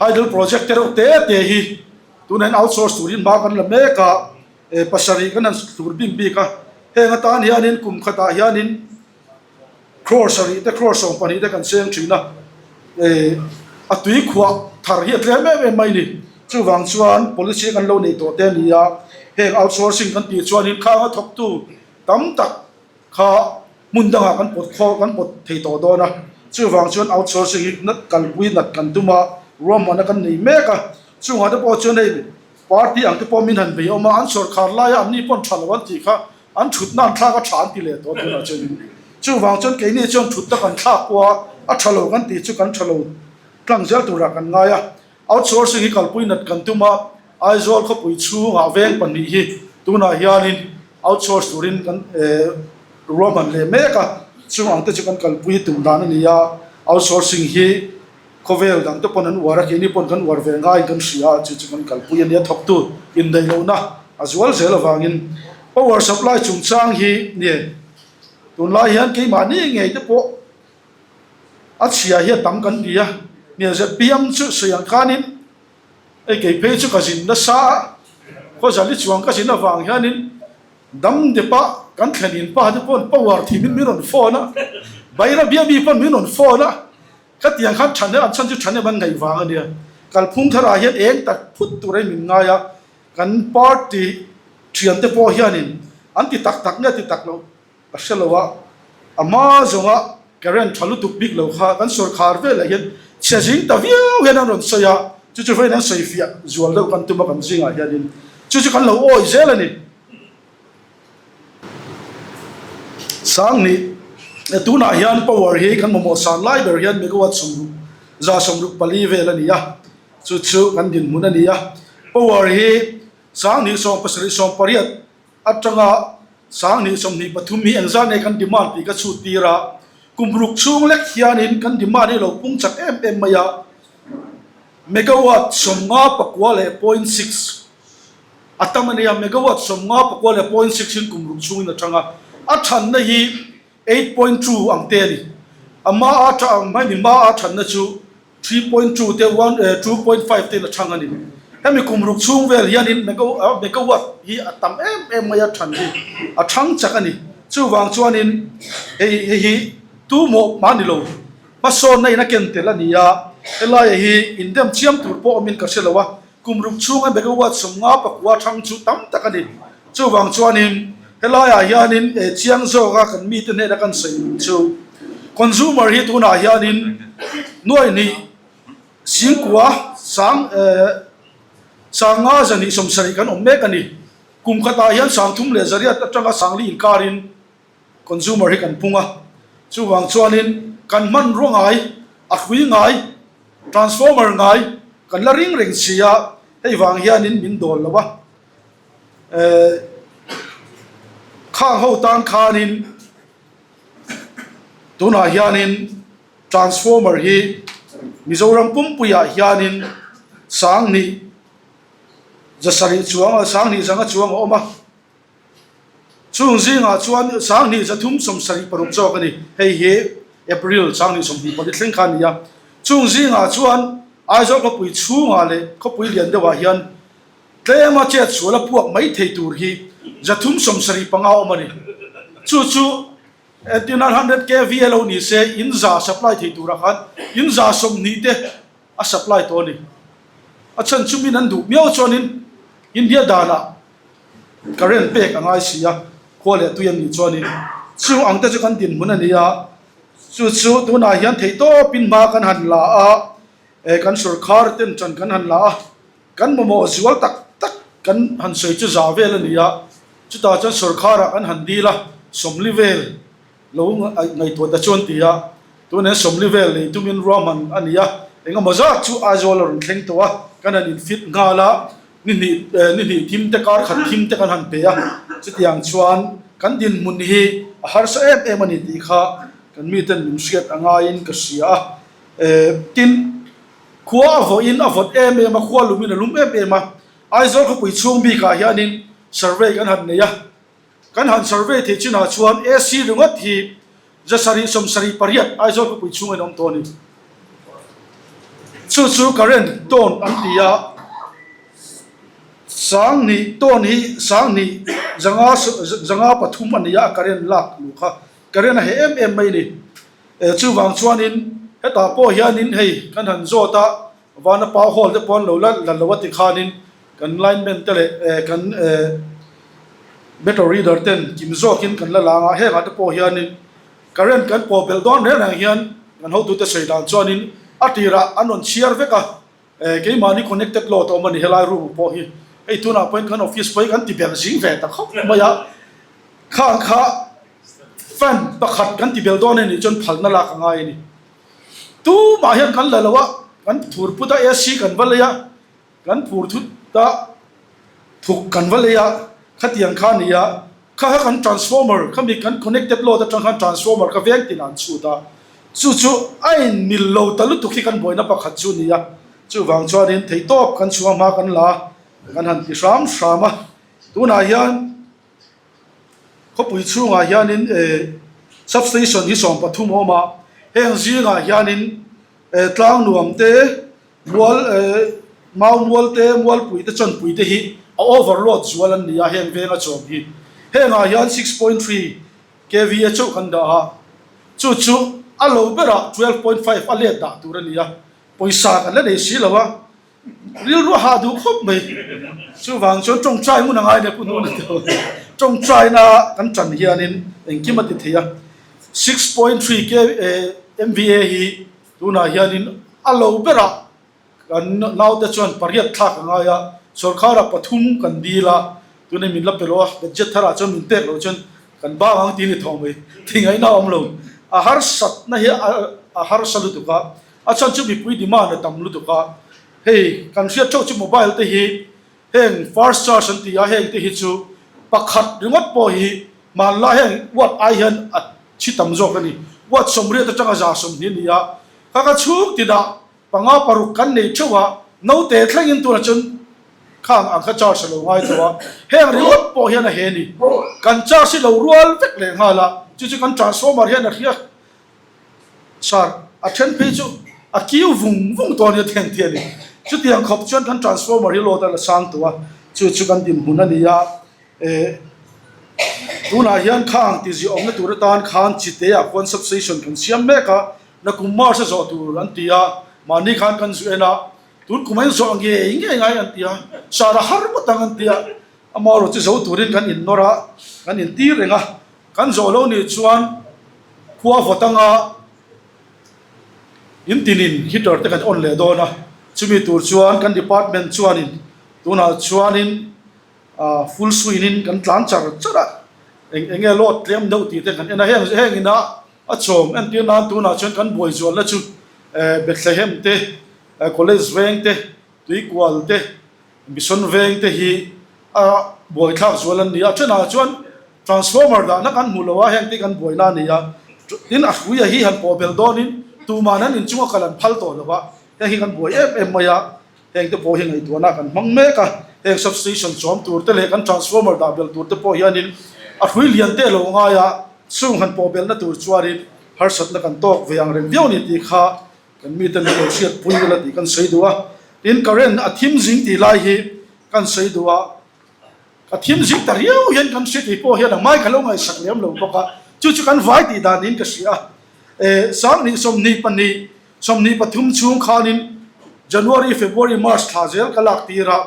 hydel project te reuh te te hi tunah hian outsource turin hma kan la mek a, pasarih kan han tur bik bik a. Heng atan hianin kum khatah hianin Crore sarih te crore 12 te kan seng thin a, a tui khuah thar hi a tlem em em mai ni. Chuvang chuan policy kan lo nei tawh te a ni a, heng outsourcing kan tih chuanin khanga thawktu tam tak kha hmun dangah kan pawt khaw kan pawt thei tawh dawn a. Chuvang chuan outsourcing hi nat kalpui nat kan tum a, ruahmanna kan nei mek a. Chungah te pawh chuan hei party ang te pawh min han bei awm a, an sawrkhar laia anni pawn tha lo an tih kha An thutna an thlak a tha an ti leh tawh tunah chuan chuvang chuan keini chuan thutna kan thlak pawh a, a tha lo kan tih chu kan tha lo tlang zel turah kan ngai a. Outsourcing hi kalpui nat kan tum a, Aizawl khawpui chhungah veng pahnih hi tunah hianin outsource turin kan ruahman leh mek a, chung ang te chu kan kalpui tum dan a ni a, outsourcing hi Khawvel dang te pawn an uar a, keini pawn kan uar ve ngaiin kan hria a, chu chu kan kalpui a nia, thawktu indaih lohna a zual zel avangin power supply chungchang hi nie tunlai hian keimahni ngei te pawh a chhia hi a tam kan ti a, nia zpm chu sawi ang khanin hei kei phei chu ka zin nasa a, khawzali chuang ka zin avang hianin dam depa kan thlen in pa te pawn power thimin min rawn phone a, Bairabia mi pawn min rawn phone a. Ka tiang khan thahnem an chhan chu thahnem an ngaih vang a nia. Kalphung tharah hian eng tak phut tur in min ngai a, kan party thiante pawh hianin an ti tak tak nge a ti tak lo ka hre lo a, a hma zawnga current tha lutuk bik lo kha kan sawrkhar velah hian chhe zing ta viau hian an rawn sawi a, chu chu vawiin an sawi fiah zual deuh kan tum a kan zingah hianin chu chu kan lo awi zel a ni. Sanghnih, Tunah hian power hi kan mamawh san lai ber hian megawatt 60, 164 vel a ni a, chu chu kan dinhmun a ni a. Power hi 7 7 18 atanga 7 23 hi engzah nge kan demand tih ka chhut tir a, kum ruk chhung lek hianin kan demand hi a lo pung chak em em mai a, megawatt 50 pakua leh point six. A tam a nia, megawatt 50 pakua leh point six in kum ruk chhungin a chang a, a thanna hi 8.2 ang te a ni. A hma a tha ang mai mi hma a thanna chu 3.2 te one eh 2.5 te in a chang a ni. Hemi kum ruk chhung vel hianin megawatt hi a tam em em mai a than hi a thang chak a ni. Chuvang chuanin hei hei hi tu mawh mah ni lo, hmasawnna in a ken tel a ni a, helai hi indem chiam tur pawh awmin ka hre lo a, Kum ruk chhunga megawatt 50 pakua thang chu tam tak a ni. Chuvang chuanin helaiah hianin eh chiang zawka kan mite hnena kan sawi duh chu consumer hi tunah hianin nuai hnih singkua sang eh sanga zahnih 70 kan awm mek a ni. Kum khatah hian sangthum leh zariat atanga sangli inkarin consumer hi kan pung a. Chuvang chuanin kan hmanrua ngai, a hrui ngai, Transformer ngai kan la ring reng si a, hei vang hianin min dawl lo a. Eh, khang ho tan khanin tunah hianin transformer hi Mizoram pumpuiah hianin 10,000 zasarih chuang 10,000 zanga chuang a awm a. Chung zingah chuan 2376 zawk a ni. Hei hi April 2024 thleng kha a ni a. Chung zingah chuan Aizawl khawpui chhungah leh khawpui lian deuhah hian tlema chet sual a puak mai thei tur hi 375 a awm a ni. Chu chu 900 kva lo ni se in za supply thei turah khan in za 20 te a supply tawh a ni. A chhan chu min an duh miau chuanin India danah. Current pek a ngai si a, khua leh tui an nih chuanin chung ang te chu kan dinhmun a ni a, chu chu tunah hian theihtawpin hma kan han la a, kan sorkar ten ṭan kan han la a, kan mamawh zual tak tak kan han sawi chu za vel a ni a, chutah chuan sorkarah kan han dil a, sawmli vel lo ngaihtuah ta chuan ti a, tunah hian sawmli vel nei tumin ruahman a ni a, engemaw zat chu Aizawl a rawn thleng tawh a, kan han infit nghal a, ni hnih ni hnih thim te kar khat thim te kan han pe a, chutiang chuan kan dinhmun hi a harsa em em a ni tih kha kan miten min hriat a ngaiin ka hria a, tin khua a vawhin a vawt em em a, khua lumin a lum em em a, Aizawl khawpui chhung bikah hianin survey kan han nei a. Kan han survey theih chinah chuan AC ringawt hi zasarih 78 Aizawl khawpui chhung in awm tawh a ni. Chu chu current tawn an ti a, 10,000 tawn hi 10,000 zanga 503 a ni a, a current lak luh kha current a heh em em mai a ni. Chuvang chuanin hetah pawh hianin hei kan han zawt a, Vana pau hall te pawh an lo la la lo a ti khanin kan lineman te leh kan meter reader ten kim zawkin kan la lang a, hengah te pawh hianin current kan pawh belh dawn reng reng hian kan hotute sawi dan chuanin a tirah an rawn chhiar vek a, keimahni connected load a awm a ni helai room pawh hi hei tunah pawhin kan office pawh hi kan ti belh zing ve ta khawp mai a, khang kha fan pakhat kan ti belh dawn a nih chuan phalna lak a ngai a ni. Tumah hian kan la lo a, kan phur put a AC kan va lei a, kan phur thut a thuk kan va lei a, khatiang kha a ni a, kha kha kan transformer khami kan connected load atang khan transformer kha veng tin ah an chhut a, chu chu a in mil lo ta lutuk hi kan buaina pakhat chu a ni a, chuvang chuanin theihtawp kan chhunga hma kan la a, kan han ti hram hram a, tunah hian. Khawpui chhungah hianin substation hi 13 a awm a, heng zingah hianin tlang nuam te, mual mau mual te, mualpui te, chawnpui te hi a overload zual an ni a, heng venga chawm hi. Hengah hian 6.3 kva chauh kan dah a, chu chu a lo berah 12.5 a let dah tur a ni a, pawisa kan la nei si lo a. Rilru a hah duh khawp mai. Chuvang chuan tawngtai ngun a ngai nia Pu Hnuna te. Tawngtaina kan tan hianin engkim a ti thei a. 6.3 K MVA hi tunah hianin a lo berah kan naute chuan pariat thlak a ngai a. Sawrkharah pathum kan dil a, tunah min la pe lo a, budget tharah chuan min pek loh chuan kan bang ang tih a ni tawh mai. Thingaihna a awm lo. A harsatna hi a harsa lutuk a. A chhan chu mipui demand a tam lutuk a, hei kan hriat theuh chu mobile te hi heng fast charge an ti a, heng te hi chu pakhat ringawt pawh hi hmanlai heng watt ai hian a thi tam zawk a ni. Watt 80 atanga 120 a ni a, kha ka chhung tinah panga paruk kan nei theuh a, naute thlengin tunah chuan khang ang kha charge a lo ngai tawh a, heng ringawt pawh hian a he ni. Kan charge hi lo rual vek leh nghal a, chu chu kan transformer hian a hria. Sir, a then phei chu a kiu vung vung tawh ania theng tih a ni. Chutiang khawp chuan kan transformer hi load a la sang tawh a, chu chu kan dinhmun a ni a. Eh, tunah hian khang ti ziah awmna tur atan khan Chiteah khuan substation kan siam mek a, nakum March a zawh tur an ti a, mahni khan kan zu en a, tun kum a inzawh ngei ngei ngai an ti a, sir a har ngawt ang an ti a, amaherawhchu chu zo turin kan innawr a, kan intir reng a. Kan zawh lo nih chuan khua vawt anga in tinin heater te kan on leh dawn a, chumi tur chuan kan department chuanin tunah chuanin full swing in kan tlan char char a, eng eng nge load tlem deuh tih te kan en a, heng heng ina a chawm entir nan tunah chuan kan buai zualna chu Bethlehem te, College veng te, Tuikual te, Mission veng te hi a buaithlak zual an ni a, thenah chuan transformer dahna kan hmu lo a, heng te kan buaina a ni a, tin a hruia hi han pawh belh dawnin tuman an inchunga kal an phal tawh lo a, heng hi kan buai em em mai a, heng te pawh hi ngaihtuahna kan hmang mek a, heng substation chawm tur te leh kan transformer dah belh tur te pawh hianin a hrui lian te lo ngai a, chung han pawh belhna tur chuanin harsatna kan tawk ve ang reng viau a ni tih kha Kan mite min lo hriat pui ila tih kan sawi duh a, tin current a thim zing tih lai hi kan sawi duh a, a thim zing ta riau hian kan hria tih pawh hian a hmai ka lo ngaihsak lem lo bawk a, chu chu kan vai tih dan niin ka hria a, eh 10 22 23 chhung khanin January, February, March thla zel ka lak tir a.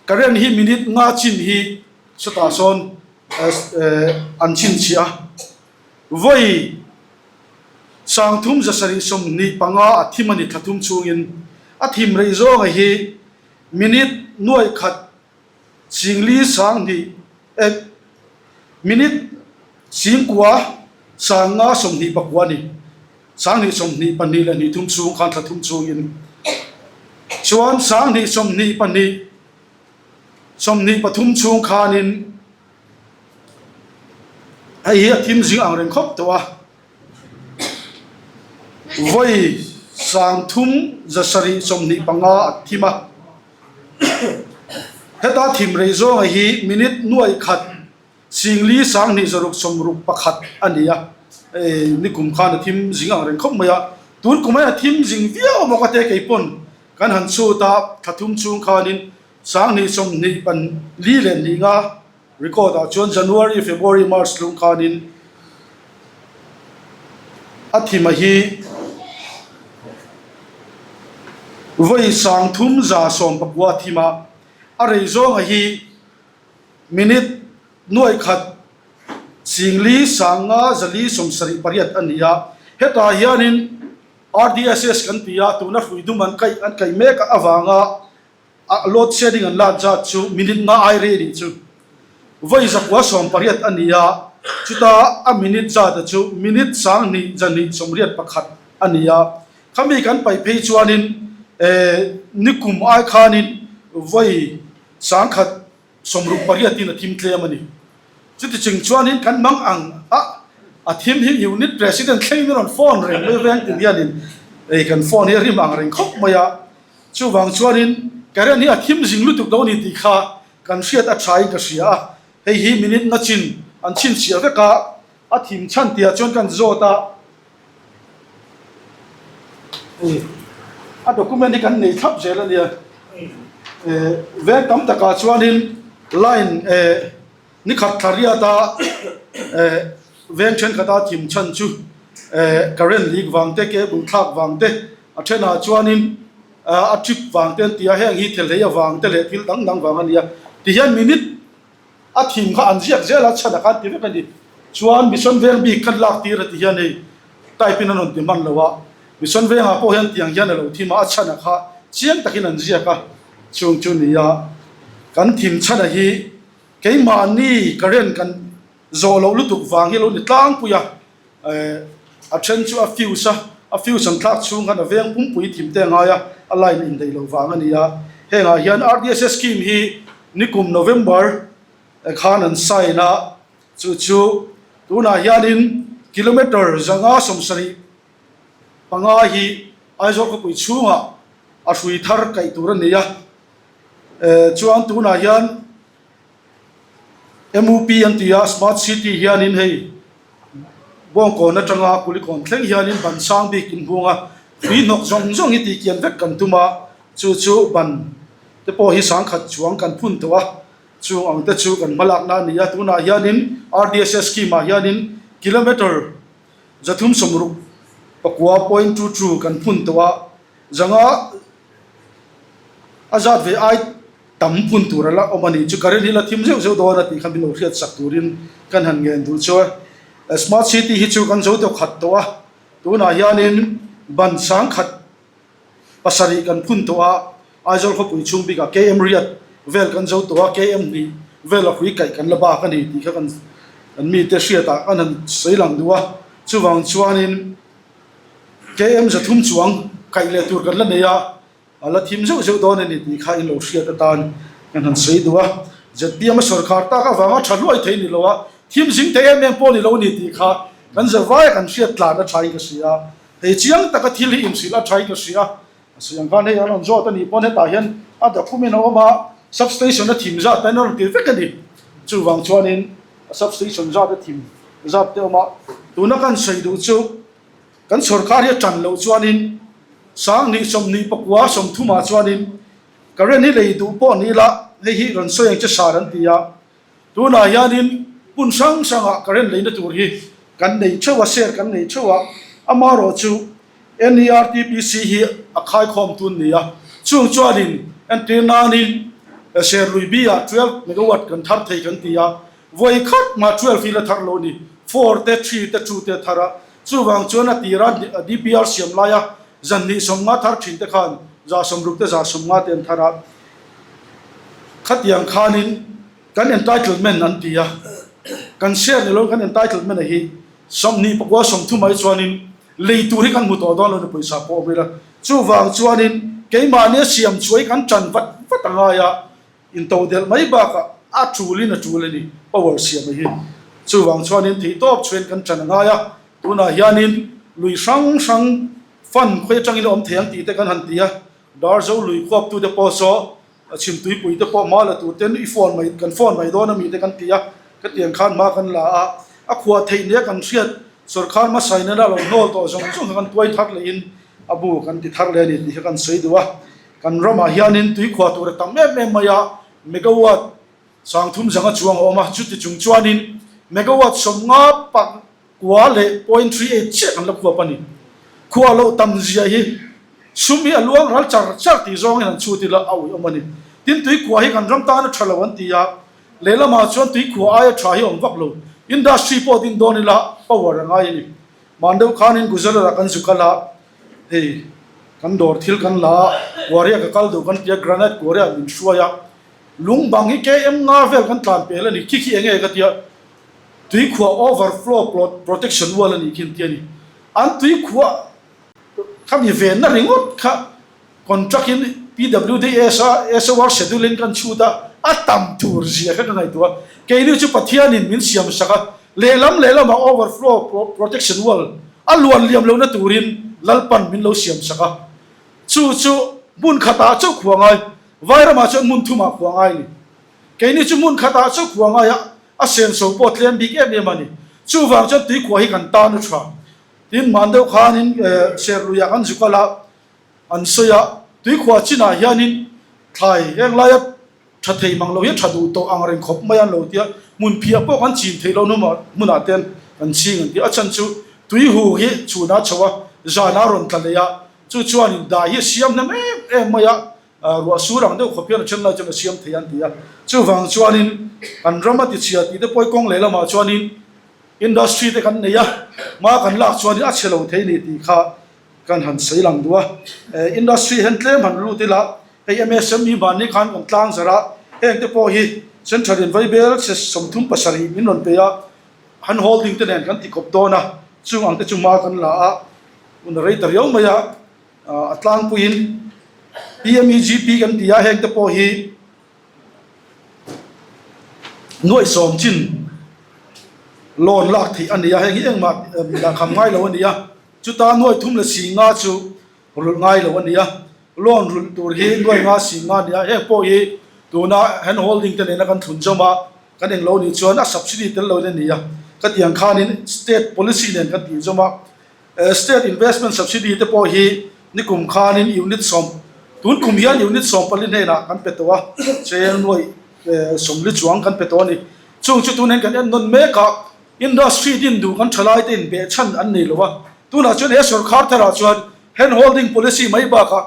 Current hi minute nga chin hi chutah sawn an chhinchhiah a, vawi 30 725 a thim a ni thla thum chhungin. A thim rei zawnga hi minute nuaih khat 40 2 eh minute 9 5 29 a ni. 2022 leh hnih thum chhung khan thla thum chhungin chuan 2022 23 chhung khanin hei hi a thim zing ang reng khawp tawh a, vawi 3725 a thim a, heta thim rei zawnga hi minute nuaih khat 40 2 6 60 pakhat a ni a, hei nikum khan a thim zing ang reng khawp mai a, tun kum hian a thim zing viau bawk a te kei pawn kan han chhut a, thla thum chhung khanin 2 20 pan li leh hnih nga record ah chuan January, February, March tlung khanin a thim a hi vawi 3119 a thim a, a rei zawng a hi Minute nuaih khat 4 5 4 70 pariat a ni a, hetah hianin RDSS kan ti a, tuna hrui dum an kaih an kaih mek avanga a load shedding an lak zat chu minute nga ai rei nih chu vawi zakua sawm pariat a ni a, chuta a minute zata chu minute 2 2 2 81 a ni a, khami kan paih phei chuanin nikum ai khanin vawi 100 Sawmruk pariatin a thim tlem a ni. Chuti ching chuanin kan mang ang a, a thim hi unit president thlengin a rawn phone reng mai veng tin hianin ei kan phone hi a rim ang reng khawp mai a. Chuvang chuanin current hi a thim zing lutuk lo a ni tih kha kan hriat a thain ka hria a. Hei hi minute nga chin an chhinchhiah vek a, a thim chhan tihah chuan kan zawt a. Hei a document hi kan nei thlap zel a nia eh veng tam takah chuanin line eh ni khat thla riata eh veng thenkhat a thim chhan chu eh current leak vang te cable thlak vang te a thenah chuanin a trip vang te an ti a heng hi thelhei avang te leh thil dang dang vang a nia tihian minute A thim kha an ziak zel a, chhan a khan ti vek a ni. Chuan Mission Veng bik khan lak tir a ti hian hei type in an rawn ti hman lo a, Mission Vengah pawh hian tiang hian a lo thim a, a chhan a kha chiang takin an ziak a, chung chu ni a. Kan thim chhan a hi keimahni current kan zawh loh lutuk vang hi a lo ni tlangpui a, eh a then chu a fuse a, a fuse an thlak chhung khan a veng pumpui thim te a ngai a, a line indaih loh vang a ni a. Hengah hian RDSS scheme hi Nikum November khan an sign a, chu chu tunah hianin kilometre 575 hi Aizawl khawpui chhungah a hrui thar kaih tur a ni a, chuan tunah hian MUP an ti a, Smart City hianin hei Bawngkawn atanga Kulikawn thleng hianin ban sang bik inhung a, hrui hnawk zawng zawng hi tihkian vek kan tum a, Chu chu ban te pawh hi 10,000 chuang kan phun tawh a, chung ang te chu kan hmalakna a ni a. Tunah hianin RDSS scheme ah hianin kilometre 369 point two two kan phun tawh a, zanga a zat ve ai tam phun tur a la awm a ni. Chu current hi la thim zeuh zeuh dawn a tih kha min lo hriat sak turin kan han ngen duh chu a. Smart city hi chu kan zo deuh khat tawh a, tunah hianin ban 10,000 Pasarih kan phun tawh a, Aizawl khawpui chhung bikah KM riat vel kan zo tawh a, KM hnih vel a hrui kaih kan la bak a ni tih kha kan kan mite hriatah kan han sawi lang duh a. Chuvang chuanin KM 300 chuang kaih leh tur kan la nei a, a la thim zeuh zeuh dawn a ni tih kha in lo hriat atan kan han sawi duh a. ZPM a sawrkhar tak avanga tha hluai thei ni lo a, thim zing thei em em pawh ni lo a ni tih kha kan zavaia kan hriat tlan a thain ka hria. Hei chiang taka thil hi inhrilh a thain ka hria. A sawi ang khan hei an rawn zawt a nih pawn hetah hian a document a awm a, substation a thim zat te an rawn ti vek a ni. Chuvang chuanin a substation zat a thim zat te a awm a. Tuna kan sawi duh chu kan sorkar hi a tan loh chuanin 2 20 pakua 30 ah chuanin current hi lei duh pawh ni ila hei hi rawn sawi ang che sar an ti a. Tunah hianin hmun hrang hrangah current leina tur hi kan nei theuh a, share kan nei theuh a, amaherawh chu NERTPC hi a khaikhawm tun ni a, chung chuanin entir nanin. Serlui B ah 12 megawatt kan thar thei kan ti a, vawi khat mah 12 hi la thar lo a ni, four te, three te, two te a thar a, chuvang chuan a tira DPR siam laia zan hnih 50 thar thin te khan 60 te 50 te an thar a, khatiang khanin kan entitlement an ti a, kan share ni lo kan entitlement a hi 29 30 mai chuanin Lei tur hi kan hmu tawh dawn lo ni pawisa pawh awm ila. Chuvang chuanin keimahnia siam chuai kan tan vat vat a ngai a, intodelh mai bakah a tulin a tul a ni power siam a hi. Chuvang chuanin theihtawp chhuain kan tan a ngai a, tunah hianin lui hrang hrang fund khawi atangin a awm thei ang tih te kan han ti a, Darzo lui khuaptute pawh saw A chhim tuipui te pawh hma la tur ten i phone mai kan phone mai dawn ami te kan ti a, ka tiang khan hma kan la a, a khuah theih nia kan hriat sawrkar hmasa in a lo hnawl tawh zawng zawng kha kan tuai thar leh in a bu kan ti thar leh a ni tih kha kan sawi duh a, kan ramah hianin tui khuah tur a tam em em mai a, megawatt 30 zanga chuang a awm a, chuti chung chuanin megawatt 50 pak Kua leh point 38 chiah kan la khuap a ni. Khua loh tam zia hi sum hi a luang ral char char tih zawngin han chhut ila a uih awm a ni. Tin tui khua hi kan ram tan a tha lo an ti a, lehlamah chuan tui khua aia tha hi a awm vak lo. Industry pawh din dawn ila power a ngai a ni. Mahni deuh khanin Gujarat ah kan zu kal a, hei kan dawr thil kan la a, Kuaria ka kal duh kan ti a, granite Kuaria min hruai a, lung bang hi KM nga vel kan tlan pel a ni, khi khi enge ka ti a, Tuikhuah overflow protection wall a nih khi an ti a ni. An tuikhuah kha mi venna ringawt kha contract in PWD SOR schedule in kan chhut a, a tam tur zia kha ka ngaihtuah a. Keini chu Pathianin min siam sak a, lehlam lehlamah overflow protection wall a luan liam lohna turin Lalpan min lo siam sak a. Chu chu hmun khatah chauh khuah ngai, Vairamah chuan hmun thumah khuah ngai a ni. Keini chu hmun khatah chauh khuah ngai a, A senso pawh tlem bik em em a ni. Chuvang chuan tuikhuah hi kan tan a tha. Tin, man deuh khanin Serluiah kan zu kal a, an sawi a, tuikhuah chinah hianin thlai heng laia tha thei mang lo hi a tha duh tawh ang reng khawp mai a an lo ti a, hmun phiah pawh kan chin theih loh hmunah te kan ching an ti a. A chhan chu tuihu hi chhunah a chho a, zanah a rawn tla leh a, chu chuanin dai hi a siam hnem em em mai a, Ruah sur ang deuh khawp hian a then lai chuan a siam thei an ti a. Chuvang chuanin kan ram a tichhia tih te pawh i kawng leh lamah chuanin industry te kan nei a, hma kan lak chuanin a chhe lo thei ni tih kha kan han sawi lang duh a. Industry hian tlem han lut ila, hei MSME mahni khan kan tlang zarh a, heng te pawh hi Central in Vaibel 37 min rawn pe a, han holding te nen kan ti kawp dawn a, chung ang te chu hma kan la a, hun a rei ta riau mai a. A tlangpuiin PMEGP kan ti a, heng te pawh hi nuaih sawm chin loan lak theih a ni a, heng hi engmah dahkham ngai lo a ni a, chuta nuaih thum leh si nga chu rulh ngai lo a ni a, loan rulh tur hi nuaih nga si nga a ni a, heng pawh hi tuna hand holding te nena kan thlun zawm a, kan englo nih chuan a subsidy tel loin a ni a, ka tih ang khanin state policy nen kan tih zawm a. State Investment Subsidy te pawh hi nikum khanin unit sawm, tun kum hian unit 14 hnenah kan pe tawh a, cheng nuaih 40 chuang kan pe tawh a ni. Chung chu tunah hian kan en nawn mek a, industry din duh kan thalai te inbeh chhan an nei lo a, tunah chuan he sawrkhar tharah chuan hand holding policy mai bakah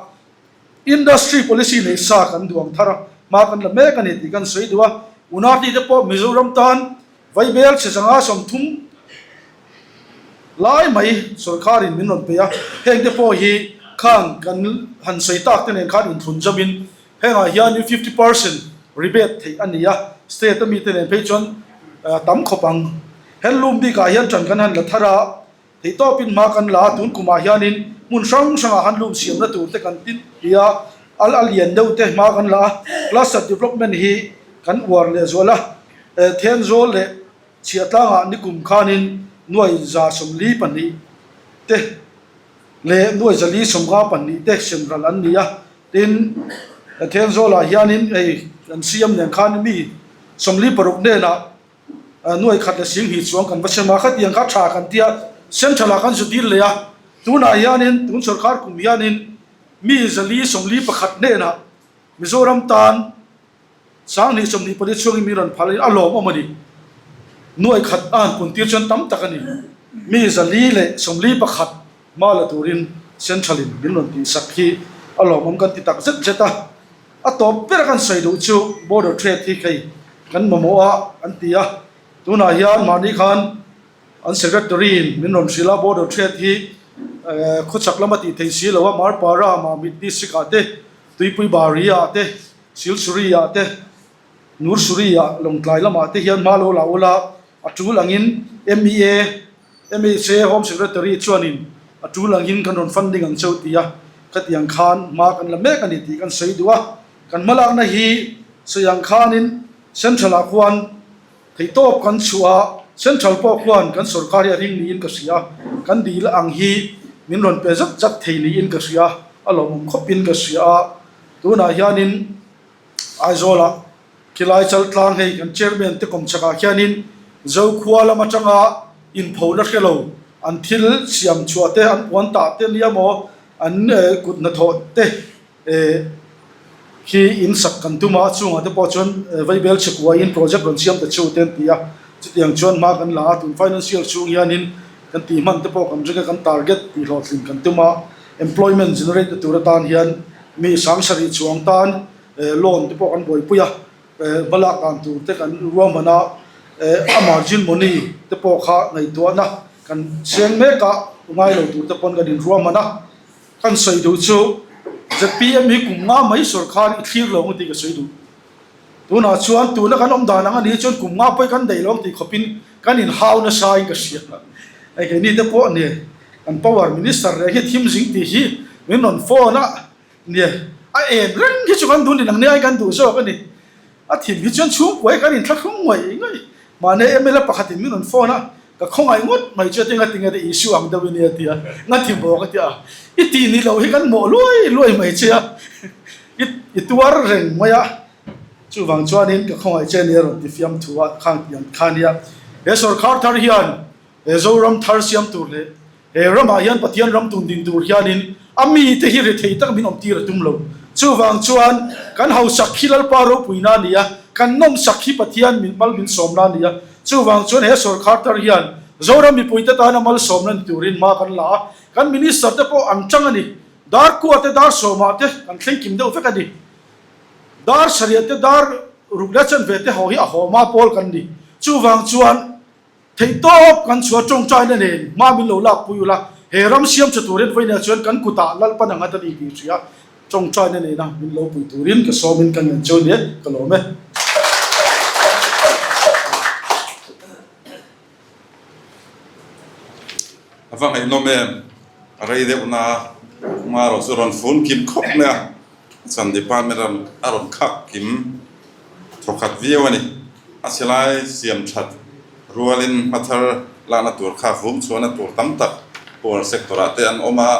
industry policy nei sa kan duang thar a, hma kan la mek a ni tih kan sawi duh a, Unati te pawh Mizoram tan Vaibel chhe 130 lai mai sawrkharin min rawn pe a, heng te pawh hi khan kan han sawi tak te nen khan inthlun zawmin hengah hianin 50% rebate theih a ni a, state a mite nen phei chuan tam khawp ang. Handloom bikah hian ṭan kan han la thar a, Theihtawpin hma kan la a, tun kumah hianin hmun hrang hrangah handloom siamna tur te kan tin ti a, al a lian deuh te hma kan la a, cluster development hi kan uar leh zual a, Thenzawl leh Chhiahtlangah nikum khanin nuai 42 te leh nuai 452 te semral an ni a, tin Thenzawlah hianin hei kan siam nen khan mi 46 hnenah Nuai khat leh 20 chuang kan va sem a, khatiang kha tha kan tia Central ah kan zu dil leh a, tunah hianin tun sawrkar kum hianin mi 441 hnenah Mizoram tan 2024 chhungin mi rawn phal a lawmawm a ni. Nuai khat a han pun tir chuan tam tak a ni. Mi 441 hma la turin Central in min rawn tihsak hi a lawmawm kan ti tak zet zet a. A tawp ber a kan sawi duh chu border trade hi hei kan mamawh a an ti a, tunah hian mahni khan an secretary in min rawn hrilh a border trade hi khawchhak lama tih theih si lo a, Marpara, Mamit district ah te, Tuipui Bari ah te, Silsuri ah te, Nursuri ah Lawngtlai lamah te hian hma lo la ula a tul angin MEA MHA Home Secretary chuanin a tul angin kan rawn funding ang cheu ti a, khatiang khan hma kan la mek a ni tih kan sawi duh a. Kan hmalakna hi sawi ang khanin Central ah khuan theihtawp kan chhuah a, Central pawh khuan kan sorkar hi a ring niin ka hria, kan dil ang hi min rawn pe zat zat thei niin ka hria, a lawmawm khawpin ka hria a. Tunah hianin Aizawlah Khilai Chaltlang hei kan chairman te kawmchhakah khianin Zokhua lam atanga inphona hre lo an thil siam chhuah te an puan tah te nia maw an kut hnathawh te khi in sak kan tum a chungah te pawh chuan Vaibel chhekuaiin project rawn siam ta cheu te an ti a chutiang chuan hma kan la a tun financial chhung hianin kan tih hman te pawh kan ring a kan target tih hlawhtlin kan tum a employment generate na tur atan hian mi sangsarih chuang tan Loan te pawh kan buaipui a, hmalak dan tur te kan ruahman a, a margin money te pawh kha ngaihtuahna kan seng mek a, ngai lo tur te pawn kan inruahman a. Kan sawi duh chu zpm hi kum nga mai sawrkar i thlir lo ang tih ka sawi duh. Tunah chuan tuna kan awm dan ang a nih chuan kum nga pawh kan daih lo ang tih khawpin kan inhau nasa in ka hria. Hei keini te pawh nia kan power minister reng hi thim zing tih hi min rawn phone a, Nia, a en reng hi chu kan duh ni nang nia kan duh zawk a ni. A thim hi chuan chhungkuai kan inthlahrung ngaih ngaih. Mahni mla pakhatin min rawn phone a, ka khawngaih ngawt mai chu a ti nga tinge te issue ang deuh i nia tia, nga thi bawk a tia. I tih ni loh hi kan mawh luai luai mai che a, i i tuar reng mai a. Chuvang chuanin ka khawngaih che nia rawn ti fiam thu a khang tih ang kha nia. He sawrkhar thar hian he Zoram thar siam tur leh He ramah hian Pathian ram tun ding tur hianin a mite hi rethei tak min awmtir a tum lo. Chuvang chuan kan hausak hi Lalpa ropuina a ni a, kan nawmsak hi Pathian min mal min sawmna a ni a. Chuvang chuan he sawrkhar tar hian Zoram mipuite tana malsawmna ni turin hma kan la a, kan minister te pawh an tang a ni. Dar kua te, dar sawmah te kan thleng kim deuh vek a ni. Dar sarih te, dar ruk leh chanve te ho hi a hawma pawl kan ni. Chuvang chuan Theihtawp kan chhuah tawngtaina nen hma min lo lak pui ula, he ram siam tha turin vawiinah chuan kan kutah Lalpan ang a ta ni tih hria tawngtaina nena min lo pui turin ka sawmin ka ngen cheu nia ka lawm e. A va ngaihnawm em? A rei deuh na hma erawh chu rawn fun kim khawp mai a, chuan department a rawn khak kim thawkhat viau a ni. A silai siam that rualin hmathar lakna tur kha vum chhuahna tur tam tak power sector ah te an awm a,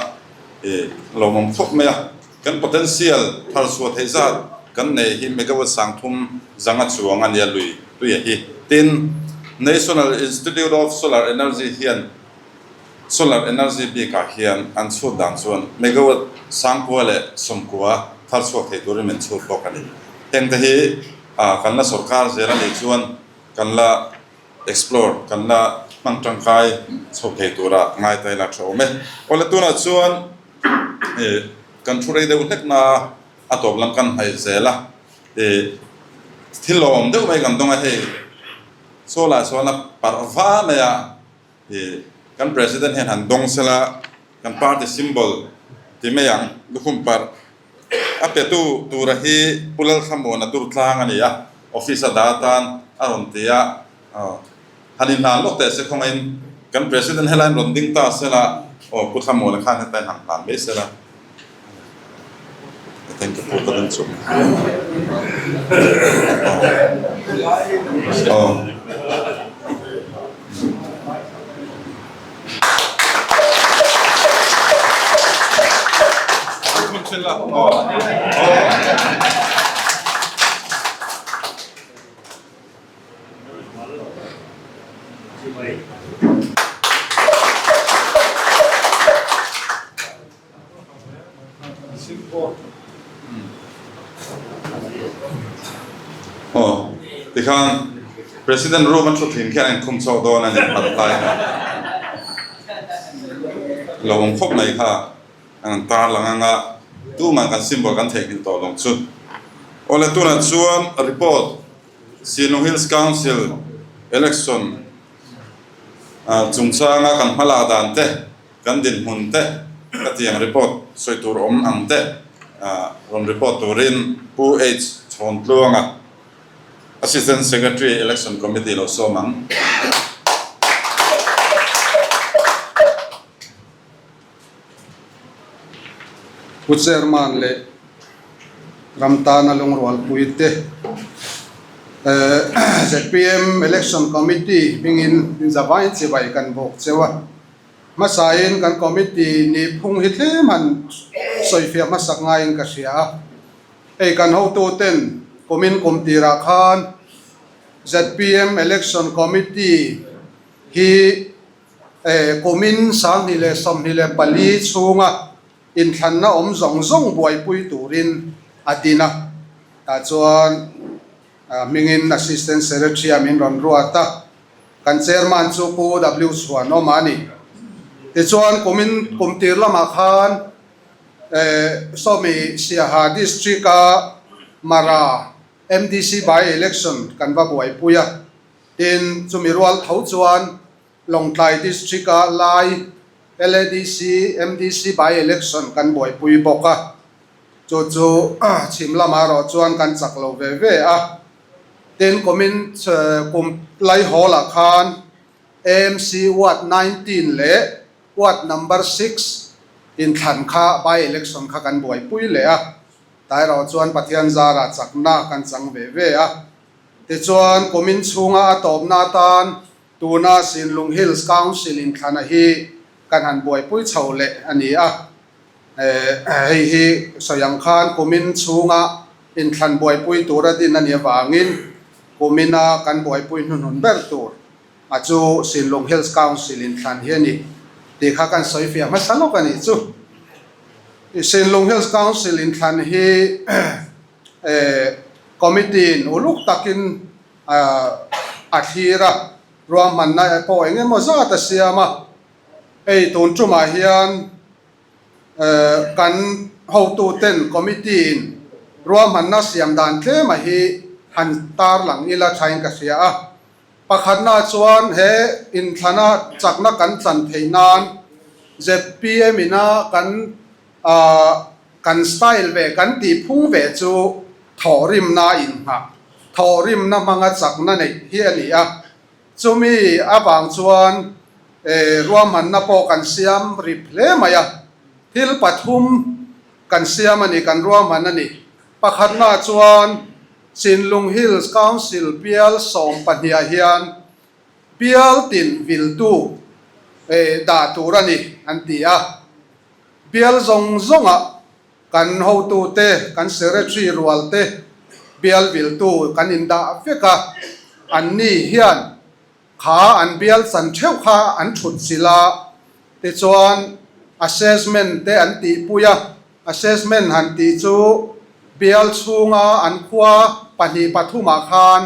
ih lawmawm khawp mai a. Kan potential thar chhuah theih zat kan nei hi megawatt 3000 a chuang a nia lui tuia hi. Tin, National Institute of Solar Energy hian Solar energy bikah hian an chhut dan chuan megawatt 990 thar chhuak thei turin min chhut bawk a ni. Hengte hi kan la sorkar zel a nih chuan kan la explore, kan la hmang tangkai chho thei tura ngai ta ila tha awm e. Awle tunah chuan kan thu rei deuh hlek na a tawp lam kan hnaih zel a, thil lawmawm deuh mai kan dawng a hei solar chuan a parh va mai a. Hi kan President hian han dawng sela, kan party symbol ti mai ang, lukhum parh a petu tura hi Pu Lalthlamuana tur tlang a ni a, office a dah atan a rawn ti a, han inhlan lawk teh se khawngaihin kan President helaiin rawn ding ta sela, aw Pu Thlamuana khan hetain han hlan mai sela. Thank you Pu ka ding chuk. Aw. Aw, tikhan President room a thu thin khian a inkhum chhuak dawn a ni phat lai kha. Lo awm khawp mai kha an tar lang anga tumah kan symbol kan theihnghilh tawh lo chu. Awle tunah chuan report Sinlung Hills Council election chungchanga kan hmalak dan te, kan dinhmun te ka tiang report sawi tur awm ang te rawn report turin Pu H Chhawntluanga Assistant Secretary Election Committee lo sawm ang. Pu Chairman leh ram tana lungrualpui te zpm Election Committee hmingin zavaiin chibai kan bawk cheu a. Hmasain kan committee nih phung hi tlem han sawifiah hmasak ngaiin ka hria a. Hei kan hotuten kumin kum tirah khan zpm Election Committee hi Kumin 2024 chhunga inthlanna awm zawng zawng buaipui turin a din a, tah chuan hmingin Assistant Secretary a min rawn ruat a, kan Chairman chu Pu W Chhuanawma a ni. Tichuan kumin kum tir lamah khan Sawmi Siaha District-a Mara MDC by-election kan va buaipui a, Tin, chumi rual tho chuan Lawngtlai District-a Lai LADC MDC by-election kan buaipui bawk a, chu chu chhim lamah erawh chuan kan chak lo ve ve a. Tin, kumin kum Laihawl-ah khan AMC Ward 19 leh Ward Number 6 inthlan kha by-election kha kan buaipui leh a, tah erawh chuan Pathian zarah chakna kan chang ve ve a. Tichuan, kumin chhunga a tawpna atan tuna Sinlung Hills Council inthlana hi kan han buaipui chho leh a ni a. Hei hi sawi ang khan kumin chhunga inthlan buaipui tura din a nih avangin kumina kan buaipui hnuhnun ber tur a chu Sinlung Hills Council inthlan hi a ni tih kha kan sawi fiah hmasa lawk a nih chu. Sinlung Hills Council inthlan hi Committee in uluk takin a thlir a, ruahmanna pawh eng emaw zat a siam a. Hei tun tumah hian kan hotuten committee in ruahmanna siam dan tlema hi han tarlang ila thain ka hria a. Pakhatna chuan he inthlana chakna kan chan theih nan zpm ina kan Kan style ve, kan tihphung ve chu thawhrimna inngah, thawhrimna hmanga chakna neih hi a ni a. Chumi avang chuan ruahmanna pawh kan siam rip hle mai a. Thil pathum kan siam a ni, kan ruahman a ni. Pakhatna chuan Chinlung Hills Council bial 12 ah hian bial tin viltu dah tur a ni an ti a. Bial zawng zawngah kan hotute, kan secretary rualte bial viltu kan indah vek a, anni hian kha an bial chan theuh kha an thut chilh a, tichuan assessment te an tihpui a, assessment han tih chu bial chhunga an khua pahnih pathumah khan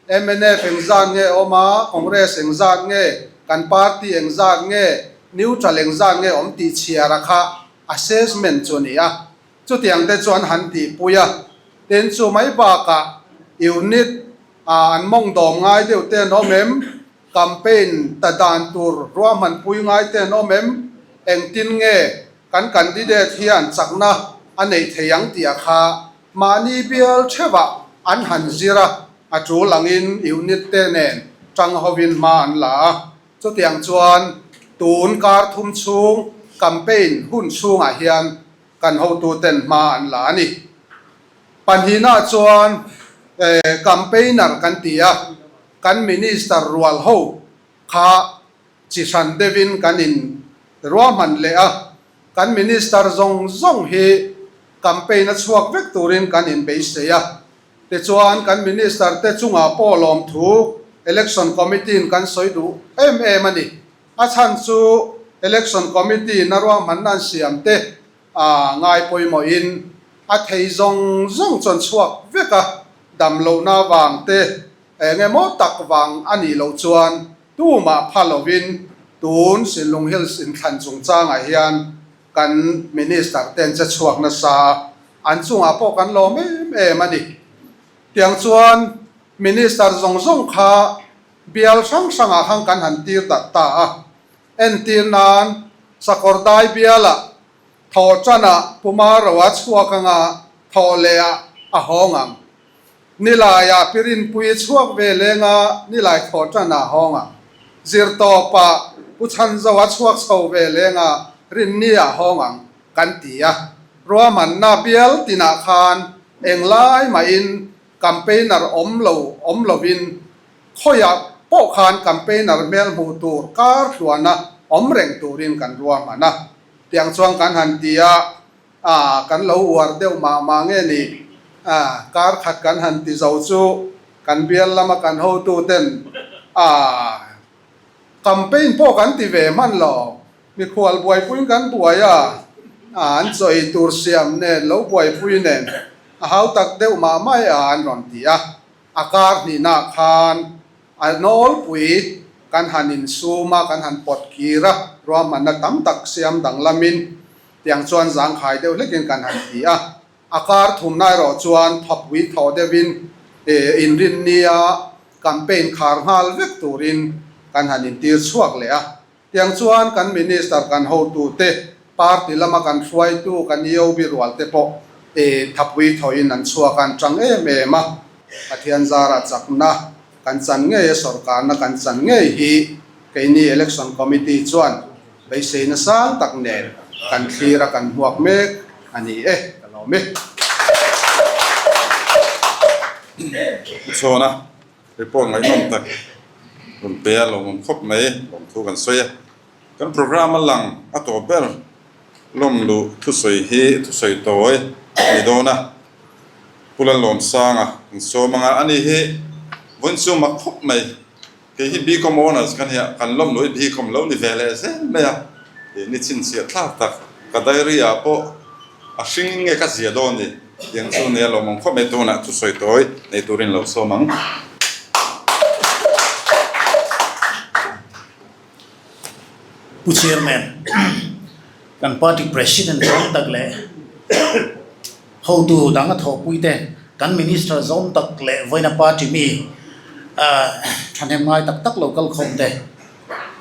Mnf engzat nge awm a, Congress engzat nge, kan party engzat nge, neutral engzat nge awm tih chhiara kha assessment chu a ni a. Chutiang te chuan han tihpui a, tin chu mai bakah unit ah an mawng dawm ngai deuh te an awm em, campaign ta dan tur ruahmanpui ngai te an awm em, engtin nge kan candidate hian chakna a nei thei ang tih a kha Mahni bial theuhah an han zir a, a tul angin unit te nen tang hovin hma an la a. Chutiang chuan tun kar thum chhung campaign hun chhungah hian kan hotuten hma an la a ni. Pahnihnaah chuan campaigner kan ti a, kan minister rual ho kha chi hran deuhin kan in ruahman leh a, kan minister zawng zawng hi campaign a chhuak vek turin kan in beisei a. Tichuan kan minister te chungah pawh lawmthu election committee in kan sawi duh em em a ni. A chhan chu election committee in a ruahmanna an siam te a ngai pawimawhin a thei zawng zawng chuan chhuak vek a, damlohna vang te eng emaw tak vang a nih loh chuan Tumah pha lovin tun Sinlung Hills inthlan chungchangah hian kan Minister ten che chhuak nasa a, an chungah pawh kan lawm em em a ni. Tiang chuan Minister zawng zawng kha bial hrang hrangah khan kan han tir darh ta a. Entir nan Sakawrdai bialah Thawhṭanah Puma Roa chhuak anga thawh leh ah a hawng ang. Nilaiah Pirinpui chhuak ve lenga nilai thawhṭanah a hawng ang. Zirtawpah Pu Chhanzoa chhuak chho ve lenga Rinni ah hawng ang kan ti a. Ruahmanna bial tinah khan englai mahin campaigner awm lo awm lovin khawiah pawh khan campaigner hmel hmuh tur kar thluana awm reng turin kan ruahman a. Tiang chuan kan han ti a, a kan lo uar deuh mah mah nge ni? A kar khat kan han ti zo chu kan bial lama kan hotu ten a campaign pawh kan ti ve hman lo, mikhual buaipuiin kan buai a, a an chaw ei tur siam nen lo buaipui nen a hau tak deuh mah mah e a an rawn ti a, a kar hnihna khan A nawlpui kan han insum a, kan han pawt kir a, ruahmanna tam tak siam danglamin tiang chuan zangkhai deuh hlekin kan han ti a. A kar thumna erawh chuan thawpui thawh deuhin inrinnia campaign khar nghal vek turin kan han intir chhuak leh a. Tiang chuan kan Minister kan hotute, party lama kan hruaitu kan EOB rual te pawh thapui thawhin an chhuak a, an tang em em a. Pathian zara chakna kan chan ngei a, sorkarna kan chan ngei hi keini Election Committee chuan beiseina sang tak nen kan thlir a, kan hmuak mek a ni e, ka lawm e. Pu Chhawna. Report ngaihnawm tak rawn pe a lawmawm khawp mai lawmthu kan sawi a. Kan programme a lang a tawp ber lawm luh thusawi hi thusawi tawi a ni dawn a. Pu Lalawmsanga kan sawm anga ani hi vawiin chu mak khawp mai. Kei hi BCom Honours ka nia, kan lawm luh hi BCom lo ni ve leh zel mai a, tih ni chhinchhiah thlak tak ka diary ah pawh a hring nge ka zia dawn ni tiang chu nia lawmawm khawp mai tunah thusawi tawi nei turin lo sawm ang. Pu Chairman, kan party President zawm tak leh hotu dang a thawhpui te, kan Minister zawm tak leh vawiina party mi thahnem ngai tak tak lo kal khawm te,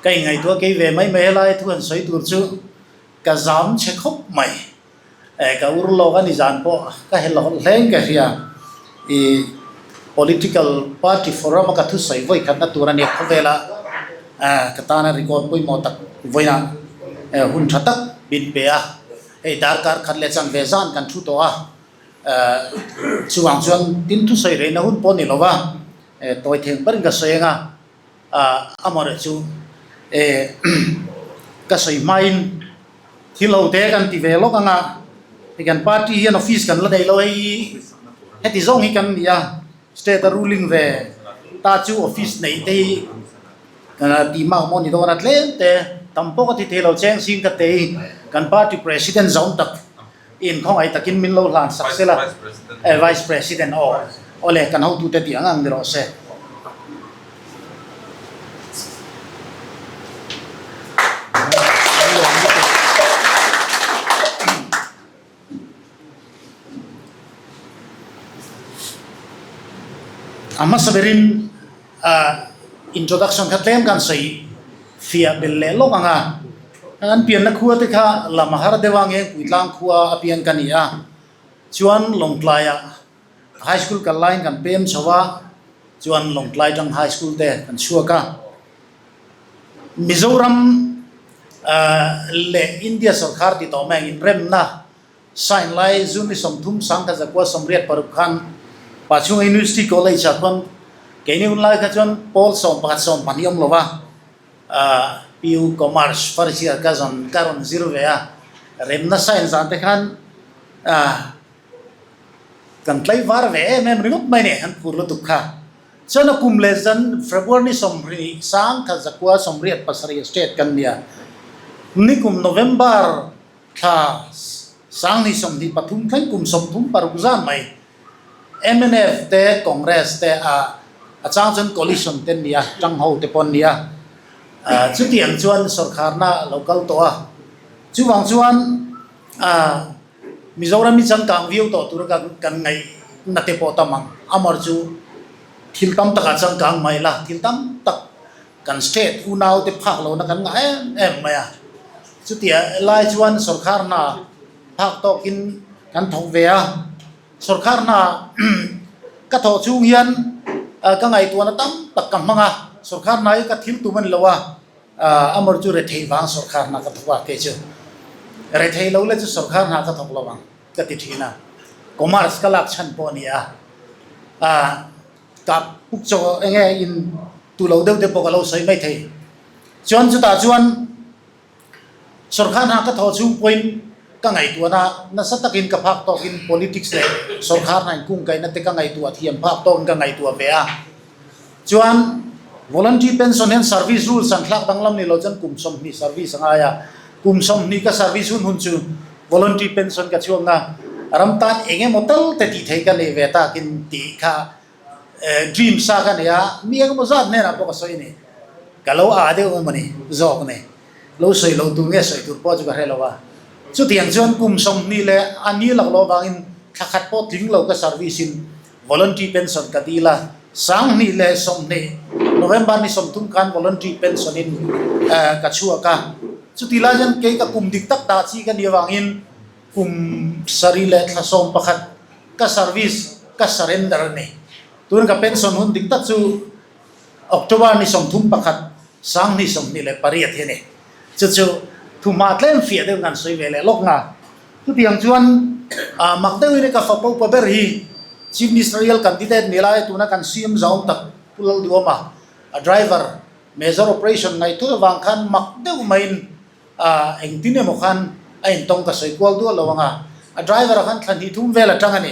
ka inngaihtuah kei ve mai mai helai thu han sawi tur chu ka zam chhe khawp mai. Ka ur lawk a ni zan pawh ka hel hawlh hleng ka hria. I political party forum a ka thusawi vawi khatna tur a nia khawvela ka tana record pawimawh tak vawiah hun tha tak min pe a. Hei darkar khat leh chan ve zan kan thu tawh a, chuvang chuan tin thusawi rehna hun pawh ni lova tawi theng berin ka sawi ang a. Amaherawhchu chu ka sawi hmain thil ho te kan ti ve lawk ang a, hei kan party hian office kan la nei lo hei heti zawng hi kan ni a, state a ruling ve ta chu office neih te hi tih mak maw ni dawn a tlem te tam pawh ka ti thei lo cheng sing ka tei kan party president zawng tak In khawngaih takin min lo hlan sak sela eh Vice President aw awle kan hotute tih ang ang ni rawh se. A hmasa berin introduction kha tlem kan sawi fiah belh leh lawk ang a. An pianna khua te kha lam a har deuh a, Ngengpui tlang khua a pian ka ni a. Chuan Lawngtlaiah High School kal laiin kan pem chho a, chuan Lawngtlai tang High School te kan chhuak a. Mizoram leh India sorkar ti tawh mai ang inremna Sign lai June ni 30 1986 khan Pachhunga University College ah khuan keini hun lai kha chuan pawl 11 12 awm lo va, PU Commerce first year ka zawn ka rawn zir ve a, remna sign zan te khan kan tlaivar ve em em ringawt mai ni an phur lutuk kha. Chuan a kum leh zan February ni 30 1987 state kan nia, nikum November Thla 2023 thleng kum 36 zan mai mnf te Congress te a a chang chuan coalition te an ni a, tang ho te pawh an ni a, chutiang chuan sorkharna a lo kal tawh a, chuvang chuan Mizoram hi changkang viau tawh tura kan ngaih. na te pawh tam ang. Amar chu thil tam takah changkang mai la, thil tam tak kan state unau te phak lohna kan ngah em em mai a. Chutia lai chuan sorkar hna phak tawkin kan thawk ve a. Sorkar hna ka thawh chung hian ka ngaihtuahna tam tak ka hmang a, sorkar hna hi ka thil tum a ni lo a, amawr chu rethei vang sorkar hna ka thawk a, kei chu rethei lo le chu sorkar hna ka thawk lo ang ka ti thin a, commerce ka lak chhan pawh a ni a, kap puk chaw eng nge in tu lo deuh te pawh ka lo sawi mai thei, chuan chutah chuan. Sorkar hna ka thawh chhung pawhin ka ngaihtuahna nasa takin ka phak tawkin politics leh sorkar hna inkungkaihna te ka ngaihtuah thiam phak tawkin ka ngaihtuah ve a. Chuan voluntary pension hian service rules an thlak danglam ni lo chuan kum 20 service a ngai a, kum 20 ka service hun hun chu voluntary pension ka chhuak na ram tan eng emaw tal te tih theih ka neih ve takin tih kha dream sa ka nei a, mi engemaw zat hnenah pawh ka sawi a ni. Ka lo aa deuh emaw ni zawk ni. Lo sawi lo tur nge sawi tur pawh chu ka hre lo a. Chutiang chuan kum 20 leh a ni lak loh avangin thla khat pawh tling lo ka service in voluntary pension ka dil a. 2020 November ni 30 khan voluntary pension in ka chhuak a. Chuti lai chuan kei ka kum dik tak dah chi ka nih avangin Kum sarih leh thla 11 ka service ka surrender a ni. Tun ka pension hun dik tak chu October ni 31 2028 hi a ni. Chu chu thuhma tlem fiah deuh kan sawi ve leh lawk nga. Chutiang chuan mak deuhin ka fapa upa ber hi Chief Ministerial candidate ni lai tuna kan CM zau tak Pu Lalduama a driver major operation ngaihtuah avang khan mak deuh maiin A engtin emaw khan a intawng ka sawi kual duah lo ang a, a driver ah khan thla hnih thum vel atang a ni.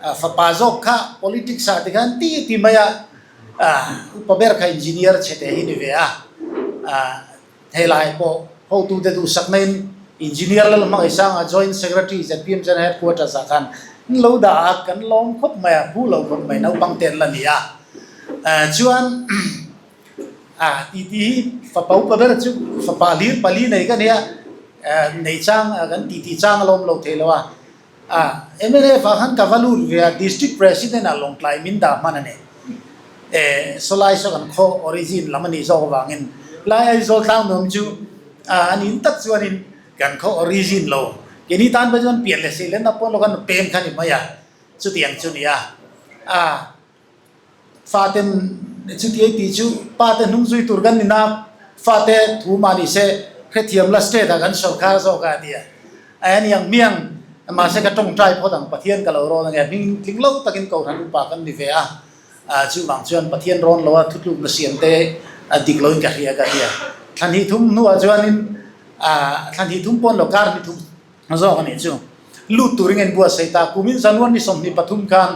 A fapa zawk kha politics ah tikhan ti ti mai a, a upa ber kha engineer chhe te hi ni ve a, a helai pawh hotute duhsakna in engineer Lalhmangaihsanga joint secretary zpm general headquarters ah khan an lo dah a, kan lawm khawp mai a, hu lo khawp mai naupang te an la ni a. Chuan. A ti ti hi fapa upa ber chu fapa hlir pali nei ka nia, nei chang kan ti ti chang a lawm lo thei lo a. A mnf ah khan ka va lut ve a, District President ah Lawngtlai min dah hman a ni. E sawlai saw kan khaw origin lam a nih zawk avangin lai Aizawl tlang nuam chu a nin tak chuanin kan khaw origin lo. Keini tan pawh chuan pian leh seilenna pawn lo khan pem kha ni mai a, chutiang chu ni a. A. Faten chutiai tih chu pate hnung zui tur kan ni na, fate thu mah ni se hrethiam la state ah kan sorkar zawk a tia. A aniang hmiang mahse ka tawngtai phawt ang Pathian ka lo rawn ange hming tling lo takin Kohhran upa kan ni ve a, chuvang chuan Pathian rawn lo a thutlukna siam te a dik loin ka hria ka tia. Thla hnih thum hnuah chuanin thla hnih thum pawn lo kar hnih thum zawk a nih chu. Lut turin a inbuatsaih ta. Kumin January ni 23 khan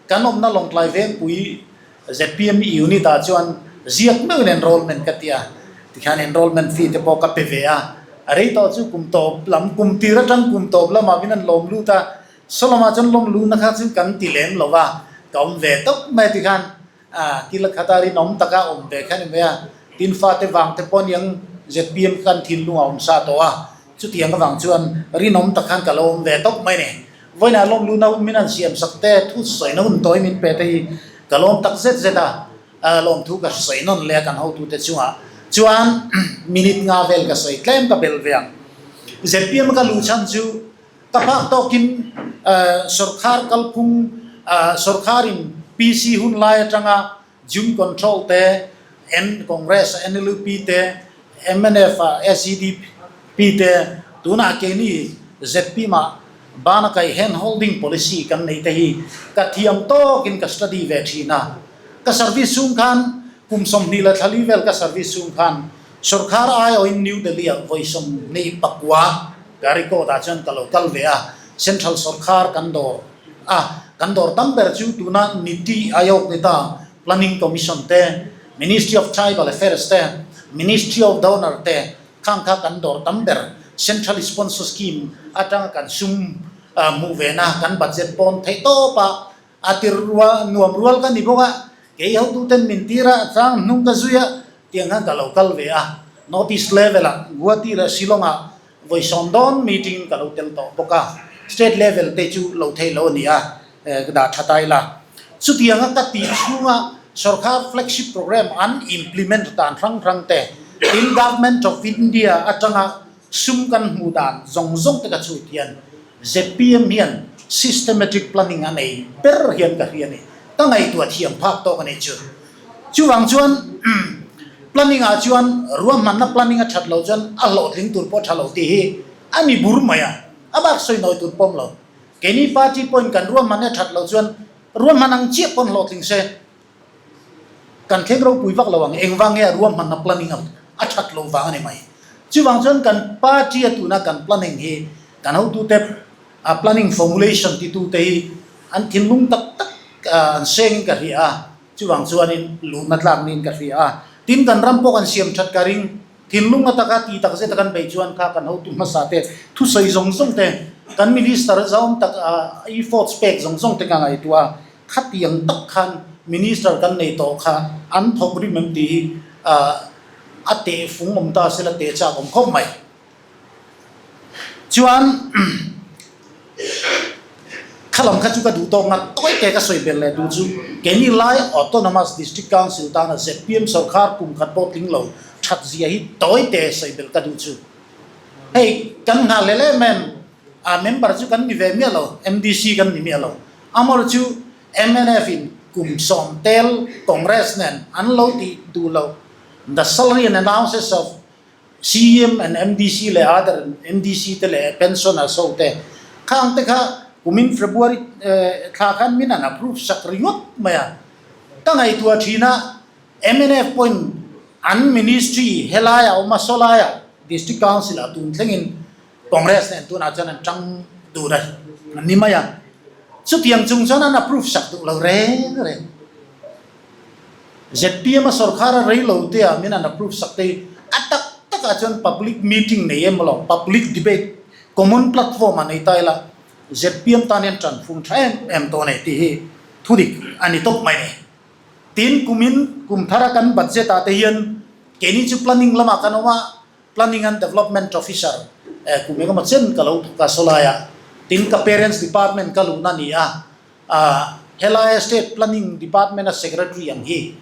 kan awmna Lawngtlai Vengpui zpm unit ah chuan ziak meuhin enrollment ka ti a, tikhian enrollment fee te pawh ka pe ve a. A rei tawh chu kum tawp lam, kum tir atang kum tawp lamah min an lawm lut a, saw lamah chuan lawm luhna kha chu kan ti lem lo va, ka awm ve tawp mai tikhan. A kil khata rinawm taka awm ve kha ni mai a, tin fate vang te pawh aniang zpm khan thinlung a awm sa tawh a, chutiang avang chuan rinawm tak khan ka lo awm ve tawp mai ni. Vawiinah lawm luna hun min han siam sak te, thu sawina hun tawi min pe te hi ka lawm tak zet zet a, lawmthu ka sawi nawn leh a kan hotute chungah chuan minute nga vel ka sawi tlem ka belh ve ang. Zpm ka luh chhan chu Ka phak tawkin sawrkhar kalphung sawrkharin PC hun lai atanga Jum Control te, N Congress a NLUP te, mnf a SEDP te, tunah keini zpm ah bana kaih hand holding policy kan neih te hi ka thiam tawkin ka study ve thin a. Ka service chhung khan kum 24 vel ka service chhung khan sawrkhar aiawhin New Delhi ah vawi 29 Ka record ah chuan ka lo kal ve a, Central sawrkhar kan dawr a, kan dawr tam ber chu tuna Niti Aayog ni ta, Planning Commission te, Ministry of Tribal Affairs te, Ministry of Donor te khang kha kan dawr tam ber, Central Sponsor Scheme atanga kan sum hmuh ve na kan budget pawn theih tawp a, a tir rual nuam rual ka ni bawk a, kei hotuten min tir a, chang hnung ka zui a, tiang khan ka lo kal ve a, North East level ah Guwahati leh Shillong ah vawi sawm dawn meeting ka lo tel tawh bawk a, state level te chu lo theih lo a ni a. Ka dah tha ta ila. Chutianga ka tih chhunga sorkar flagship program an implement dan hrang hrang te, tin Government of India atanga sum kan hmuh dan zawng zawng te ka chhut hian zpm hian systematic planning a nei ber hian ka hria a ni. Ka ngaihtuah thiam phak tawk a nih chu. Chuvang chuan planning ah chuan ruahmanna planning a that loh chuan a hlawhtling tur pawh tha lo tih hi a ni bur mai a, a bak sawi nawi tur pawm lo. Keini party pawhin kan ruahman a that loh chuan ruahman ang chiah pawn hlawhtling se kan thleng ropui vak lo ang, engvang nge a ruahmanna planning a that loh vang a ni mai. Chuvang chuan kan party a tuna kan planning hi kan hotute a planning formulation titute hi an thinlung tak tak an sengin ka hria a, chuvang chuanin luhna tlak niin ka hria a. Tin kan ram pawh kan siam that ka ring. Thinlung ataka ti tak zeta kan beih chuan kha kan hotu hmasa te thusawi zawng zawng te, kan Minister zahawm tak a efforts pek zawng zawng te ka ngaihtuah a, khatiang tak khan Minister kan nei tawh kha an thawk rim em tih hi a tehfung awm ta sela teh chak awm khawp mai. Chuan kha lam kha chu ka duh tawk ngat tawi te ka sawi belh leh duh chu keini lai Autonomous District Council tana zpm sorkar kum khat pawh tling lo that zia hi tawi te sawi belh ka duh chu. Hei kan nghah leh leh em a member chu kan ni ve miah lo, MDC kan ni miah lo. Amaherawhchu chu mnf in kum sawm tel Congress nen an lo tih duh loh the salary and allowances of CM and MDC leh other MDC te leh pensioners ho te khang te kha kumin February thla khan min an approve sak ringawt mai a. Ka ngaihtuah thin a mnf pawhin an ministry helai a awm a sawlai ah District Council ah tun thlengin Congress nen tunah chuan an tang dun a ni mai a. Chutiang chung chuan an approve sak duh lo reng reng. Zpm a sorkar a rei lo te ah min an approve sak te hi a tak tak ah chuan public meeting nei em lo, public debate, common platform ah nei ta ila zpm tan hian tanfung tha em em tawh a nei tih hi thu dik a ni tawp mai a ni. Tin, kumin kum thar a kan budget ah te hian keini chu planning lamah kan awm a, Planning and Development Officer kum engemaw chen ka lo thawk a sawlai ah, tin ka parents department ka luhna a ni a, Ahh helai State Planning Department a Secretary ang hi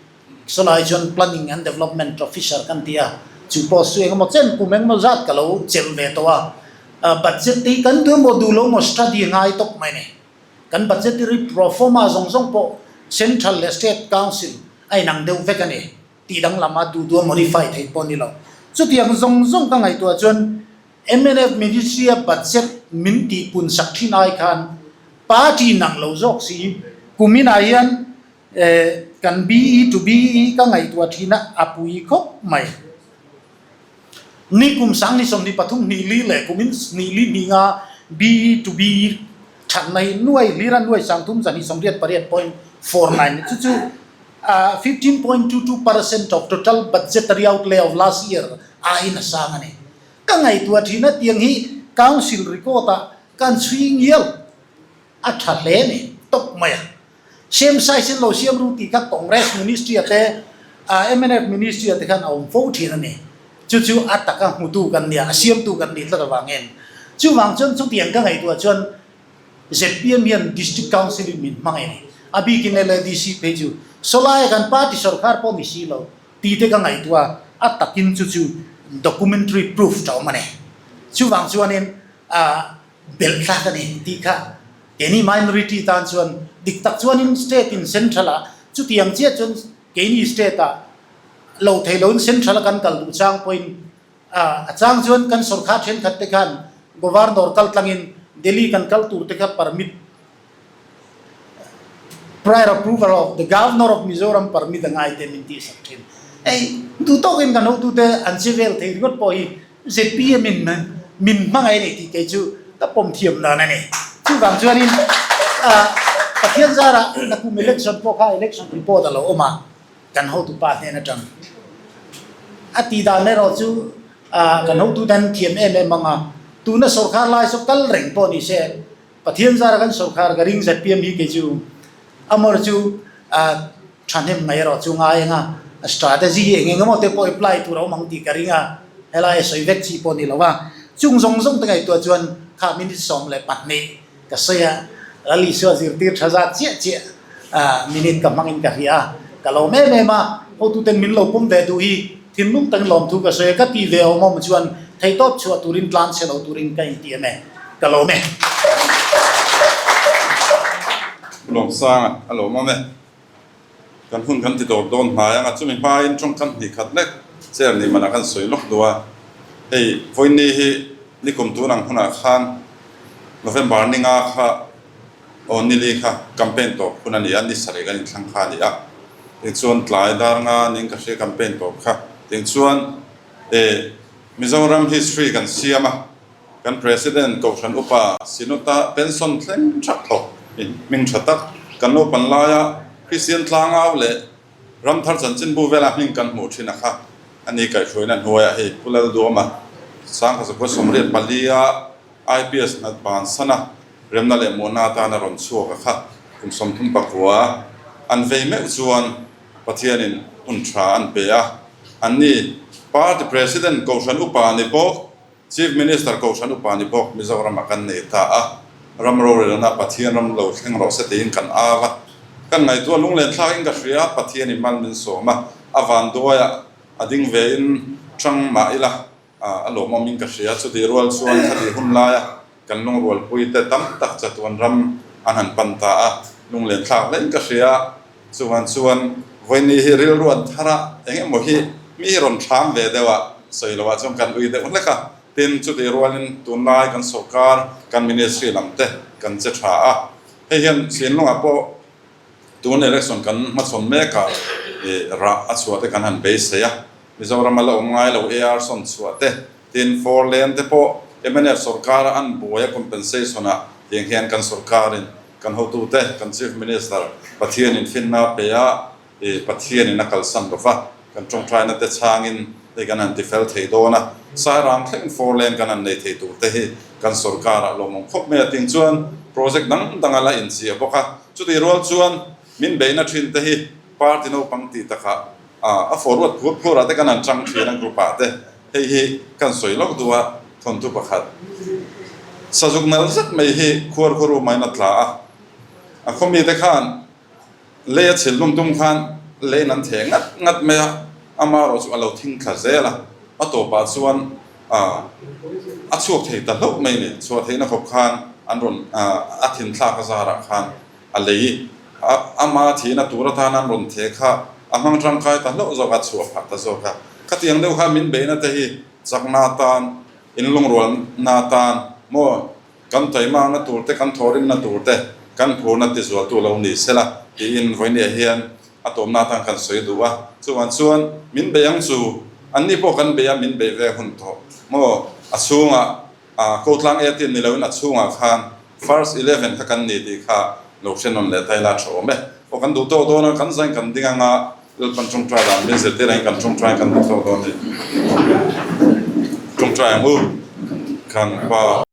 sawlai chuan Planning and Development Officer kan ti a, chu post chu engemaw chen kum engemaw zat ka lo chelh ve tawh a, ahh budget te hi kan duh emaw duh lo emaw study a ngai tawp mai ni. Kan budgetary proforma zawng zawng pawh Central leh State Council a inang deuh vek a ni. Tih danglam a duh duh a modify theih pawh a ni lo. Chutiang zawng zawng ka ngaihtuah chuan mnf Ministry a budget min tih pun sak thin ai khan party nang lo zawk si kuminah hian kan BE to BE ka ngaihtuah thin a a pui khawp mai. Ni kum sang ni 23 hnih li leh kumin hnih li hnih nga BE to BE thatna hi nuai hlira nuai sang thum zahnih 88.49 chu chu 15.22 percent of total budgetary outlay of last year aiin a sang a ni. Ka ngaihtuah thin a tiang hi Council record ah kan chhui ngial a tha hle a ni tawp mai a. Same size in lo siam ru tih kha Congress ministry ah te mnf ministry ah te khan a awm fo thin a ni. Chu chu a taka hmutu kan nia, a siamtu kan nih tlat avangin. Chuvang chuan chutiang ka ngaihtuah chuan Zpm hian District Council in min hmang a ni. A bikin LADC phei chu sawlaia kan party sorkar pawh ni si lo tih te ka ngaihtuah a, a takin chu chu documentary proof ta awm a ni. Chuvang chuanin belh tlak a ni tih kha keini minority tan chuan dik tak chuanin state in central ah chutiang chiah chuan keini state ah lo thei loin central a kan kal duh chang pawhin A chang chuan kan sorkar thenkhat te khan Governor kal tlangin Delhi kan kal tur te kha permit, prior approval of the Governor of Mizoram permit a ngai te min tih sak thin. Hei duh tawkin kan hotute an che vel thei ringawt pawh hi zpm in min hmangaih a ni tih kei chu ka pawm thiam dan a ni. Chuvang chuanin Pathian zarah nakum election pawh kha election report a lo awm a. Kan hotupa hnen atang a tih dan erawh chu kan hotu ten thiam em em ang a, tuna sorkar lai saw kal reng pawh ni se, Pathian zara kan sorkar ka ring zpm hi kei chu amawr chu thahnem mai erawh chu ngai ang a, strategy eng eng emaw te pawh apply tur a awm ang tih ka ring a, helai a sawi vek chi pawh ni lo a, chung zawng zawng te ngaihtuah chuan kha minute 12 ka sawi a. Lal Isua zirtir tha zat chiah chiah minute ka hmangin ka hria a, ka lawm em em a, hotuten min lo pawm ve duh hi thinlung takin lawmthu ka sawi a, ka ti ve awm awm chuan theihtawp chhuah turin tlan chhe lo turin ka intiam e, ka lawm e. Lawmsanga a lawm awm e. Kan hun kan ti dawr dawn hnai ang a, chumi hmain tawngkam hnih khat lek chair nih manah kan sawi lawk duh a. Hei vawiinni hi nikum tun ang hunah khan November ni nga kha aw nili kha campaign tawp hun a ni a, ni sarih kan inthlang kha a ni a. Tichuan tlai dar nga ning ka hria campaign tawp kha. Tichuan eh Mizoram history kan siam a. Kan President Kohhran Upa Synod-a pension thleng thak thawk in hming tha tak kan lo pan laia Kristian tlangau leh Ramthar chanchinbu vela hming kan hmuh thin a kha a ni kaihhruaina hnuaiah hei Pu Lalduama Sangkhazakhua 84 a IPS hnat bansana remna leh muahna atana rawn chhuak a kha kum 39 an vei meuh chuan Pathianin hun tha an pe a, anni Party President Kohhran Upa ni bawk Chief Minister Kohhran Upa ni bawk Mizoramah kan nei ta a, ram rorelna Pathian ram lo thleng rawh se tiin kan au a. Kan ngaihtuah lunglen thlakin ka hria a, Pathianin mal min sawm a, a vanduaiah a ding vein tang mah ila a lawmawmin ka hria. Chutih rual chuan khatih hun laia kan lungrualpuite tam tak chatuan ram an han pan ta a, lunglen thlak hlein ka hria. Chuan chuan vawiini hi rilru an thar a, eng emaw hi mi rawn thlam ve deuh a, sawi loh ah chuan kan ui deuh hlek a, tin chutih rualin tunlai kan sawrkar, kan ministry lam te kan che tha a, hei hian Sinlungah pawh tun election kan hmachhawn mek a, ih rah a chhuah te kan han beisei a, Mizoram a la awm ngai lo AR sawn chhuah te, tin four lane te pawh mnf sawrkar a an buai a compensation ah tiang hian kan sawrkar in Kan hotute, kan Chief Minister Pathianin finna a pe a, i Pathianin a kalsan lo va, kan tawngtaina te chhangin hei kan han tifel thei dawn a, Sairang thleng four lane kan han nei thei tur te hi kan sorkarah lawmawm khawp mai a, ting chuan project dang dang a la inchiah bawk a, chutih rual chuan min beihna thin te hi party naupang tih takah a forward phur phurah te kan han chang thin a group ah te hei hi kan sawi lawk duh a thawnthu pakhat sazuk nal zet mai hi khuar khaw room ah in a tla a a khaw mi te khan lei a chhil hlum tum khan leiin an theh ngat ngat mai a ama erawh chu a lo thing thla zel a a tawpah chuan a chhuak thei ta hlauh mai a ni chhuah theihna khawp khan an rawn a thin thlak a zarah khan A lei a ama thihna tur atan an rawn theh kha a hmang tangkai ta hlauh zawk a, chhuah phah ta zawk a. Khatiang deuh kha min beihna te hi chakna atan, inlungrualna atan maw kan taimakna tur te, kan thawhrimna tur te, kan phurna tizualtu lo ni sela tiin vawinia hian a tawmna atan kan sawi duh a. Chuvang chuan min bei ang chu anni pawh kan bei a, min bei ve hun tawh maw a chhungah A Kotlang e tin ni loin a chhungah khan First 11 kha kan ni tih kha lo hre nawn leh ta ila tha awm e. Aw kan duh tawk dawn a, kan zain kan ding anga Lalpan tawngtai dan min zirtir angin kan tawngtai kan duh tawk dawn a ni. Tawngtai ang u kan pa.